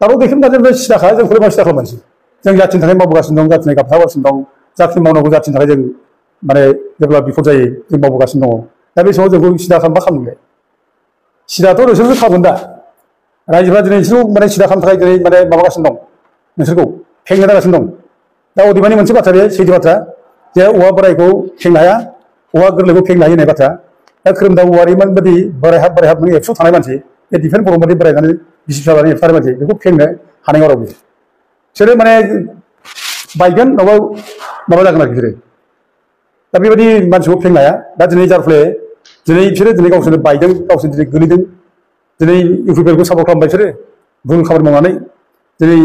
[SPEAKER 5] दावराव देख्रेब नार्जारिनिफ्राय सिदाखा जोंखौलाय मा सिदा खालामनोसै जों जाथिनि थाखाय मावबोगासिनो दं जाथिनि गाबथाबोगासिनो दं जाथिनि मावनांगौ जाथिनि थाखाय जों माने जेब्ला बिफद जायो जों मावबोगासिनो दङ दा बे समाव जोंखौ सिदा खालामबा खालामगोन सिदाथ' नोंसोरसो खालामगोन दा रायजोफ्रा दिनै नोंसोरखौ माने सिदा खालामनो थाखाय दिनै माने माबागासिनो दं नोंसोरखौ खेंनो नागासिनो दं दा अदेबानि मोनसे बाथ्रा बे सैथो बाथ्रा जे औवा बोरायखौ खेंनो हाया औवा गोरलैखौ खेंनो हायो होननाय बाथ्रा दा खोरोमदाव औवारिमोन बायदि बोराय हाब नों एबसुआव थानाय मानसि बे डिफेन्स बर' बायदि बोरायनानै बिसि फिसा लानानै एबसु थानाय मानसि बेखौ खेंनो हानाय नङा रावबो बिसोरो माने बायगोन नङाबा माबा जागोन आरोखि बिसोरो दा बेबायदि मानसिखौ खेंनो हाया दा दिनै जार फले दिनै बिसोरो दिनै गावसोरनो बायदों गावसोर दिनै गोलैदों दिनै इउपिपिएलखौ सापर्ट खालामबाय बिसोरो भुल खामानि मावनानै दिनै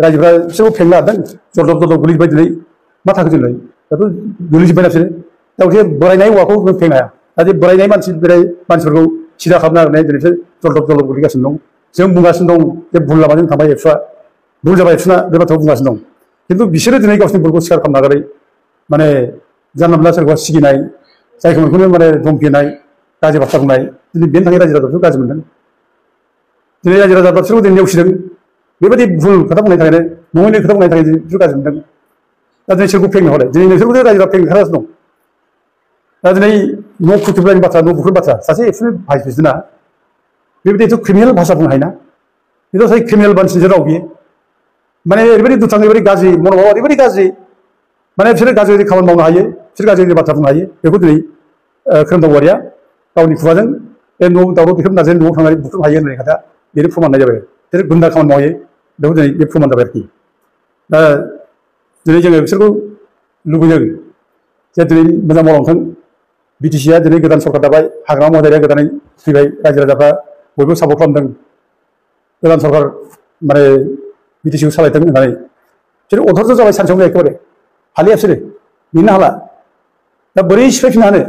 [SPEAKER 5] रायजोफ्रा बिसोरखौ फेंनो हादों जरदब गोलैजोब्बाय दिनै मा थाखो जोंलाय दाथ' गोलैजोब्बायना बिसोरो दा बे बोरायनाय औवाखौ जों फेंनो हाया दा बे बोरायनाय मानसिफोरखौ सिदा खालामनो नागिरनाय दिनै बिसोर जरदब गोलैगासिनो दं जों बुंगासिनो दं जे भुल लामाजों थांबाय एबसुआ भुल जाबाय एबसुना बे बाथ्राखौ बुंगासिनो दं खिन्थु बिसोरो दिनै गावसोरनि भुलखौ स्वीकार खालामनो नागारै माने जानला मोनला सोरखौबा सिगिनाय जायखौ बेखौनो माने धमकिनाय गाज्रि बाथ्रा बुंनाय दिनै बेनि थाखाय रायजो राजाफोरखौ गाज्रि मोनदों दिनै रायजो राजाफ्रा बिसोरखौ दिनै नेवसिदों बेबायदि भुल खोथा बुंनायनि थाखायनो नङैनो खोथा बुंनायनि थाखाय बिसोर गाज्रि मोनदों दा दिनै सोरखौ फेंनो हले दिनै नोंसोरखौ रायजोफ्रा फेंनो ओंखारगासिनो दं दा दिनै न' खुरथुबनायनि बाथ्रा न' बुख्रुबनायनि बाथ्रा सासे एबसुनि भाइस प्रेसिडेन्टआ बेबायदिथ' क्रिमिनेल भाषा बुंनो हायोना बेथ' सासे क्रिमिनेल मानसिनि राव बियो माने ओरैबायदि दुथां ओरैबायदि गाज्रि मन'भाबा ओरैबायदि गाज्रि माने बिसोरो गाज्रि खामानि मावनो हायो बिसोर गाज्रि बाथ्रा बुंनो हायो बेखौ दिनै खोरोमदाव औवारिया गावनि खुगाजों बे न' दावराव देख्रेब नार्जारिनि न'आव थांनानै बुख्रुबनो हायो होननाय खोथा बेनो फोरमाननाय जाबाय बिसोर गुन्दा खामानि मावो बेखौ दिनै बे फोरमान जाबाय आरोखि दा दिनै जोङो बिसोरखौ लुबैदों जे दिनै मोजां मावलांथों बिटिसिआ दिनै गोदान सरकार दाबाय हाग्रामा महिलारिया गोदानै फैबाय रायजो राजाफ्रा बयबो सापर्ट खालामदों गोदान सरकार माने बिटिसिखौ सालायथों होननानै बिसोर अधर्ज जाबाय सानसेयावनो एखेबारे हालिया बिसोरो नेनो हाला दा बोरै सिफायफिननो हानो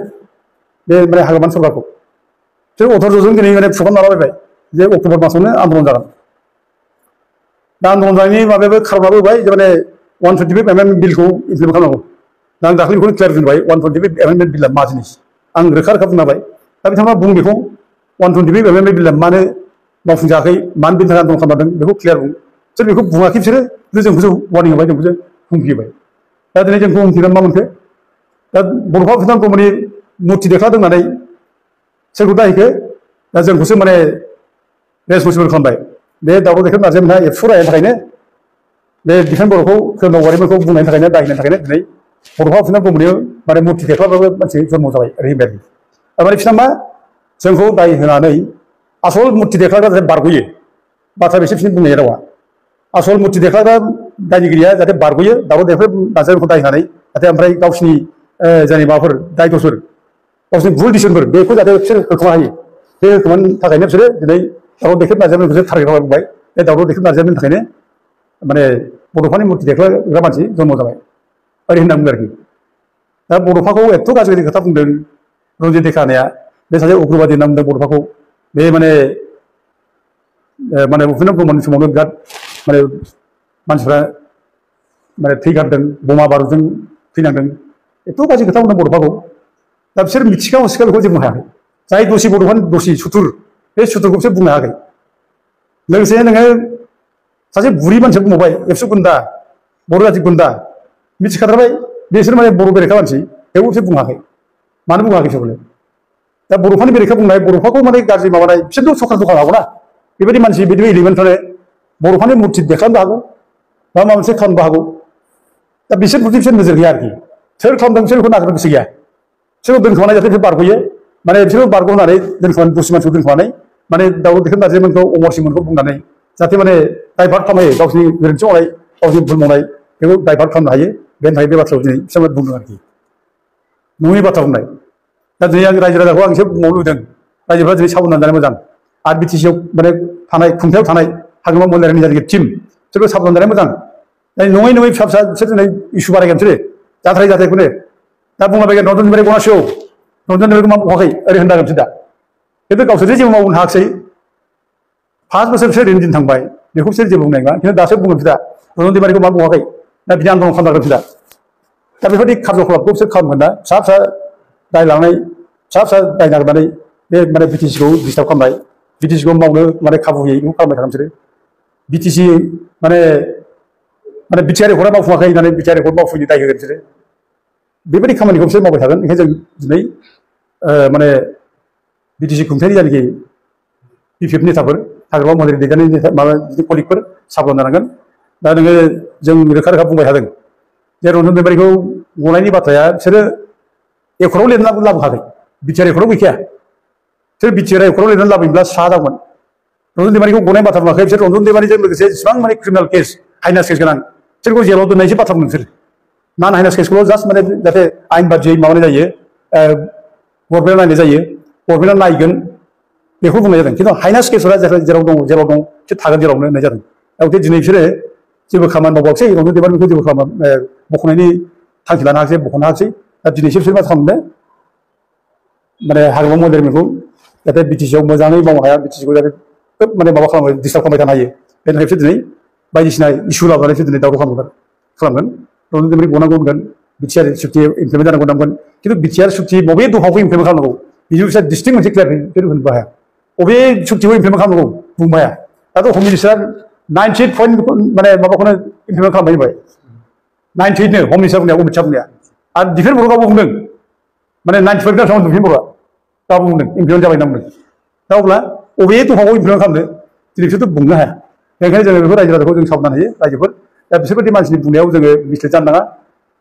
[SPEAKER 5] बे माने हाग्रामानि सरकारखौ बिसोर अधर्जजों दिनै माने फुगाम लालाबायबाय जे अक्ट'बर मासावनो आन्दलन जागोन दा आन्दलन जानायनि माबायाबो खारनाबो होबाय जे माने 125 एमेन्डमेन्ट बिलखौ इमप्लिमेन्ट खालामनांगौ दा आं दाख्लै बेखौनो क्लियार बुंबाय 125 एमेन्डमेन्ट बिलआ मा जिनिस आं रोखा बुंना होबाय दा बिथांमोना बुं बेखौ 125 एमेन्डमेन्ट बिलआ मानो मावफुंजायाखै मानो बेनि थाखाय आन्दलन खालामदों बेखौ क्लियार बुं सोर बेखौ बुङाखै बिसोरो जोंखौसो वार्निं होबाय जोंखौसो हुमखिबाय दा दिनै जोंखौ हुमखिनानै मा मोनखो दा बड'फा उपेन्द्र नाथ ब्रह्मनि मुर्ति देख्लादों होननानै सोरखौ दायखो दा जोंखौसो माने रेसपन्सिबल खालामबाय बे दावराव देखायनाय नारजारिमोनहा एबसु रायनायनि थाखायनो बे बिफान बर'खौ खोरोमदाव औवारिमोनखौ बुंनायनि थाखायनो दायनायनि थाखायनो दिनै बड'फा उपेन्द्र नाथ ब्रह्मनि माने मुर्ति देख्लाबाबो मानसि जन्म जाबाय ओरै होनबाय माने बिसोरना मा जोंखौ दाय होनानै आसल मुर्ति देख्लाग्रा जाहाथे बारग'यो बाथ्रा बेसो बिसोरनि बुंनाय रावा आसल मुर्ति देख्लाग्रा दायनिगिरिया जाहाथे बारग'यो दावराव देखाय नारजारिमोनखौ दाय होनानै जाहाथे ओमफ्राय गावसिनि जायनि माबाफोर दायथ'फोर गावसिनि भुल डिसिसनफोर बेखौ जाहाथे बिसोर होखोमा हायो बे होखोमानि थाखायनो बिसोरो दिनै दावराव देखाय नारजारिमोनखौसो टारगेट खालामना बुंबाय बे दावराव देखाय नारजारिमोननि थाखायनो माने बड'फानि मुर्ति देख्लाग्रा मानसि जन्म जाबाय ओरै होनना बुंदों आरोखि दा बड'फाखौ एथ' गाज्रि खोथा बुंदों रन्जित देखानाया बे सासे उग्रबादि होनना बुंदों बड'फाखौ बे माने उपेन्द्र ब्रह्मनि समावनो बिराद माने मानसिफ्रा माने थैगारदों बमा बारुदजों थैनांदों एथ' गाज्रि खोथा बुंदों बड'फाखौ दा बिसोर मिथिखा हसिखा बेखौ जों बुंनो हायाखै जाय दसि बड'फानि दसि सुथुर बे सुथुरखौ बिसोर बुंनो हायाखै लोगोसे नोङो सासे बुरि मानसिया बुंबावबाय एबसु गुन्दा बर' जाति गुन्दा मिथिखाथारबाय बिसोर माने बर' बेरेखा मानसि बेखौ बिसोर बुङाखै मानो बुङाखै बिसोरखौलाय दा बड'फानि बेरेखा बुंनाय बड'फाखौ माने गाज्रि माबानाय बिसोरथ' सरकार दखान हागौ ना बेबायदि मानसि बिदि एलिमेन्टफ्रानो बड'फानि मुर्ति देखायनोबो हागौ बा माबा मोनसे खालामनोबो हागौ दा बिसोर प्रति बिसोर नोजोर गैया आरोखि सोर खालामदों बिसोर बेखौ नागिरनो गोसो गैया बिसोरखौ दोनखोमानाय जाहाथे बिसोर बारग'यो माने बिसोरखौ बारग' होनानै दोनखोमानाय दसे मानसिखौ दोनखोमानानै माने दावराव देखाय नारजारिमोनखौ अमर सिंहमोनखौ बुंनानै जाहाथे माने डाइभार्ट खालामनो गावसिनि गोरोन्थि मावनाय गावसिनि भुल मावनाय बेखौ डाइभार्ट खालामनो हायो बेनि थाखाय बे बाथ्राखौ दिनै बिसोर बुंदों आरोखि नङै बाथ्रा बुंनाय दा दिनै आं रायजो राजाखौ आं एसे बुंबावनो लुबैदों रायजोफ्रा दिनै साबधान जानाया मोजां आरो बिटिसिआव माने थानाय खुंथायाव थानाय हाग्रामा महिलारिनि जायगानि टिम बिसोरबो साबधान जानाया मोजां दा नङै फिसा फिसा बिसोर दिनै इसु बारायगोन बिसोरो जाथारै जाथायखौनो दा बुंलाबायगोन रन्जन दैमारि गनासौ रन्जन दैमारिखौ मा बुङाखै ओरै होननांगोन बिसोर दा खिन्थु गावसोरसो जेबो मावनो हायाखिसै 5 बोसोर बिसोर ओरैनो दिन थांबाय बेखौ बिसोर जेबो बुंनाय नङा खिन्थु दासो बुंगोन बिसोर दा रन्जन दैमारिखौ मा बुङाखै दा बिदि आन्दलन खालामनांगोन बिसोर दा बेफोरबायदि खारज'खलाबखौ बिसोर खालामगोन दा फिसा फिसा दाय लानानै फिसा फिसा दाय नागिरनानै बे माने बिटिसिखौ डिस्टार्ब खालामनाय बिटिसिखौ मावनो माने खाबु होयै बेखौ खालामबाय थागोन बिसोरो बिटिसि माने बिटिआर रेकर्डआ मावफुङाखै होननानै बिटिआर रेकर्ड मावफुंनो दाय होगोन बिसोरो बेबायदि खामानिखौ बिसोर मावबाय थागोन ओंखायनो जों दिनै माने बिटिसि खुंथायनि जायनाखि बिपिएफ नेताफोर हाग्रामा महिलारि दैदेननाय माबा कलिगफोर साबधान जानांगोन दा नोङो जों रोखा रोखा बुंबाय थादों जे रन्जन दैमारिखौ गनायनि बाथ्राया बिसोरो एकराव लिरनानै लाबोखाखै बिटिआर रेकर्डआव गैखाया बिसोर बिटिआर रेकर्डआव लिरनानै लाबोयोब्ला साहा जागौमोन रन्जन दैमारिखौ गनाय बाथ्रा बुङाखै बिसोर रन्जन दैमारिजों लोगोसे जेसेबां माने क्रिमिनेल केस हाइनास केस गोनां बिसोरखौ जेलाव दोननायसो बाथ्रा बुंदों बिसोर नान हाइनास केसखौल' जास्ट माने जाहाथे आयेन बादियै माबानाय जायो गभर्नमेन्टआ नायनाय जायो गभर्नमेन्टआ नायगोन बेखौ बुंनाय जादों खिन्थु हाइनास केसफोरा जेराव दं बिसोर थागोन जेरावनो होननाय जादों दा दिनै बिसोरो जेबो खामानि मावबाखसै रन्जन दैमारिखौ जेबो खामानि बख'नायनि थांखि लानो हायाखसै बख'नो हायाखसै दा दिनैसो बिसोर मा खालामदों माने हाग्रामा महिलारिखौ जाहाथे बिटिसिआव मोजाङै मावनो हाया बिटिसिखौ जाहाथे खोब माने माबा खालामो डिस्टार्ब खालामबाय थानो हायो बेनि थाखाय बिसोर दिनै बायदिसिना इसु लाबोनानै बिसोर दिनै दावराव खालामगोन रन्जन दैमारि गनांगौ होनगोन बिटिआर सुक्ति इमप्लिमेन्ट जानांगौ होनगोन खिन्थु बिटिआर सुक्ति बबे दफाखौ इमप्लिमेन्ट खालामनांगौ बिनि बिसोर डिस्टिंक्ट मोनसे क्लियार बिसोर होनबो हाया बबे सुक्तिखौ इमप्लिमेन्ट खालामनांगौ बुंनो हाया दाथ' हम मिनिस्टारा 98 पइन्ट माने माबाखौनो इमप्लिमेन्ट खालामबाय होनबाय 98नो हम मिनिस्टार बुंनाया अमित शाह बुंनाया आरो डिफेन्स बर्डआ गावबो बुंदों माने 95 थांदों डिफेन्स बर्डआ गावबो बुंदों इमप्लिमेन्ट जाबाय होनना बुंदों दा अब्ला बबे दफाखौ इमप्लिमेन्ट खालामदों दिनै बिसोरथ' बुंनो हाया बेनिखायनो जोङो बेफोर रायजो राजाखौ जों साबधान होयो रायजोफोर दा बिसोरबायदि मानसिनि बुंनायाव जोङो मिस्टेक जानो नाङा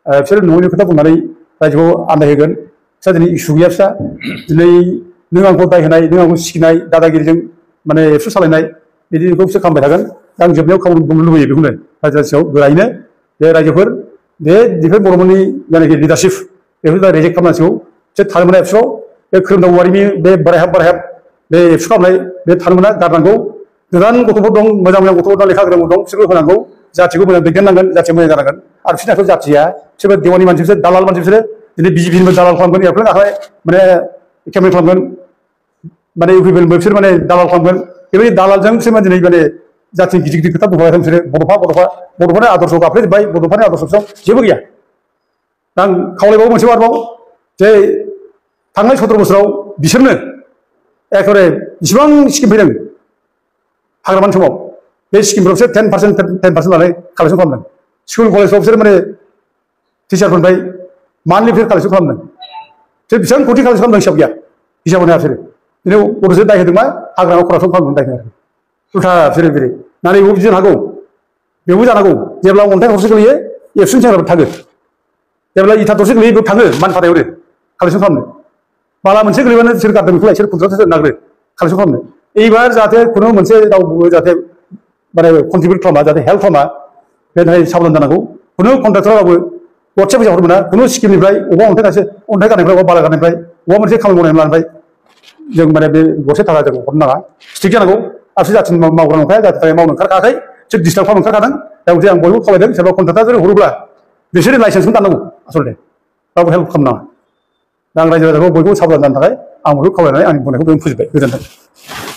[SPEAKER 5] बिसोर नङैनि खोथा बुंनानै रायजोखौ आन्दायहोगोन बिस्रा दिनै इसु गैया बिस्रा दिनै नों आंखौ दाय होनाय नों आंखौ सिगिनाय दादागिरिजों माने एबसु सालायनाय बिदिखौ बिसोर खालामबाय थागोन दा आं जोबनायाव खामानि बुंनो लुबैयो बेखौनो रायजो राजायाव गोरायैनो बे रायजोफोर बे डिफेन्स बर'मोननि जायनाखि लिडारशिप बेखौ दा रेजेक्ट खालामनांसिगौ बिसोर थानो मोना एबसुआव बे खोरोमदाव औवारिनि बे बारायहाब बे एबसु खालामनाय बे थानो मोना गारनांगौ गोदान गथ'फोर दं मोजां गथ'फोर दं लेखा गोरों दं बिसोरखौ होनांगौ जाथिखौ मोजां दैदेननांगोन जाथिया मोजां जानांगोन आरो बिसोरनाथ' जाथिया बिसोरबो देवानि मानसि बिसोर दालाल मानसि बिसोरो दिनै बिजेपिनिबो दालाल खालामगोन एरप्लेन गाखोनाय माने केमेरा खालामगोन माने इउपिपिएलबो बिसोर माने दालाल खालामगोन बेबायदि दालालजों बिसोर माने दिनै माने जाथिनि गिदिर गिदिर खोथा बुंबाय थादों बिसोरो बड'फानि आदर्श गाफ्लेजोब्बाय बड'फानि आदर्शआव जेबो गैया दा आं खावलायबावो मोनसे बारबाव जे थांनाय 17 बोसोराव बिसोरनो एखेबारे जेसेबां स्किम फैदों हाग्रामानि समाव बे स्किमफ्राव बिसोर 10% लानाय कालेक्सन खालामदों स्कुल कलेजफ्राव बिसोर माने टिचारफोरनिफ्राय मान्थलि फे कालेक्सन खालामदों बिसोर बेसेबां कोटि कालेक्सन खालामदों हिसाब गैया हिसाब होनो बिसोरो बिदिनो गथ'सो दाय होदों मा हाग्रामायाव करापसन खालामदों दाय होदों उल्था बिसोरो बिदि नाथाय बेबो बिदिनो हागौ बेबो जानांगौ जेब्ला अन्थाइ थरसे गोलैयो एबसुनि सेंग्राफोर थागो जेब्ला इथा थरसे गोलैयो बेयाव थाङो मानफारायावनो कालेक्सन खालामनो बाला मोनसे गोलैबानो बिसोर गारदों बेखौलाय बिसोर कन्ट्राक्टरसो नागिरो कालेक्सन खालामनो এইবার जाहाथे কোনো मोनसे रावबो जाहाथे माने कन्ट्रिबिउट खालामा जाहाथे हेल्प खालामा बेनि थाखाय साबधान जानांगौ कुनु कन्ट्राक्टराबो गरसे फैसा हरनो मोना कुनु स्किमनिफ्राय अबा अन्थाइ गारनायनिफ्राय अबा बाला गारनायनिफ्राय अबा मोनसे खामानि मावनानै लानायनिफ्राय जों माने बे गरसे थाखा जों हरनो नाङा स्ट्रिक्ट जानांगौ आरसि जाथिनि मावग्रा नंखाया जाहाथे थाखाय मावनो ओंखारखायाखै बिसोर डिस्टार्ब खालामनो ओंखारखादों दा बिदि आं बयबो खावलायदों सोरबा कन्ट्राक्टर हरोब्ला बिसोरो लाइसेन्सखौ दाननांगौ आसलथे रावबो हेल्प खालामनाङा दा आं रायजो राजाखौ बयखौबो साबधान जानो थाखाय आं बयखौ खावलायनानै आंनि बुंनायखौ फोजोबबाय गोजोन्थों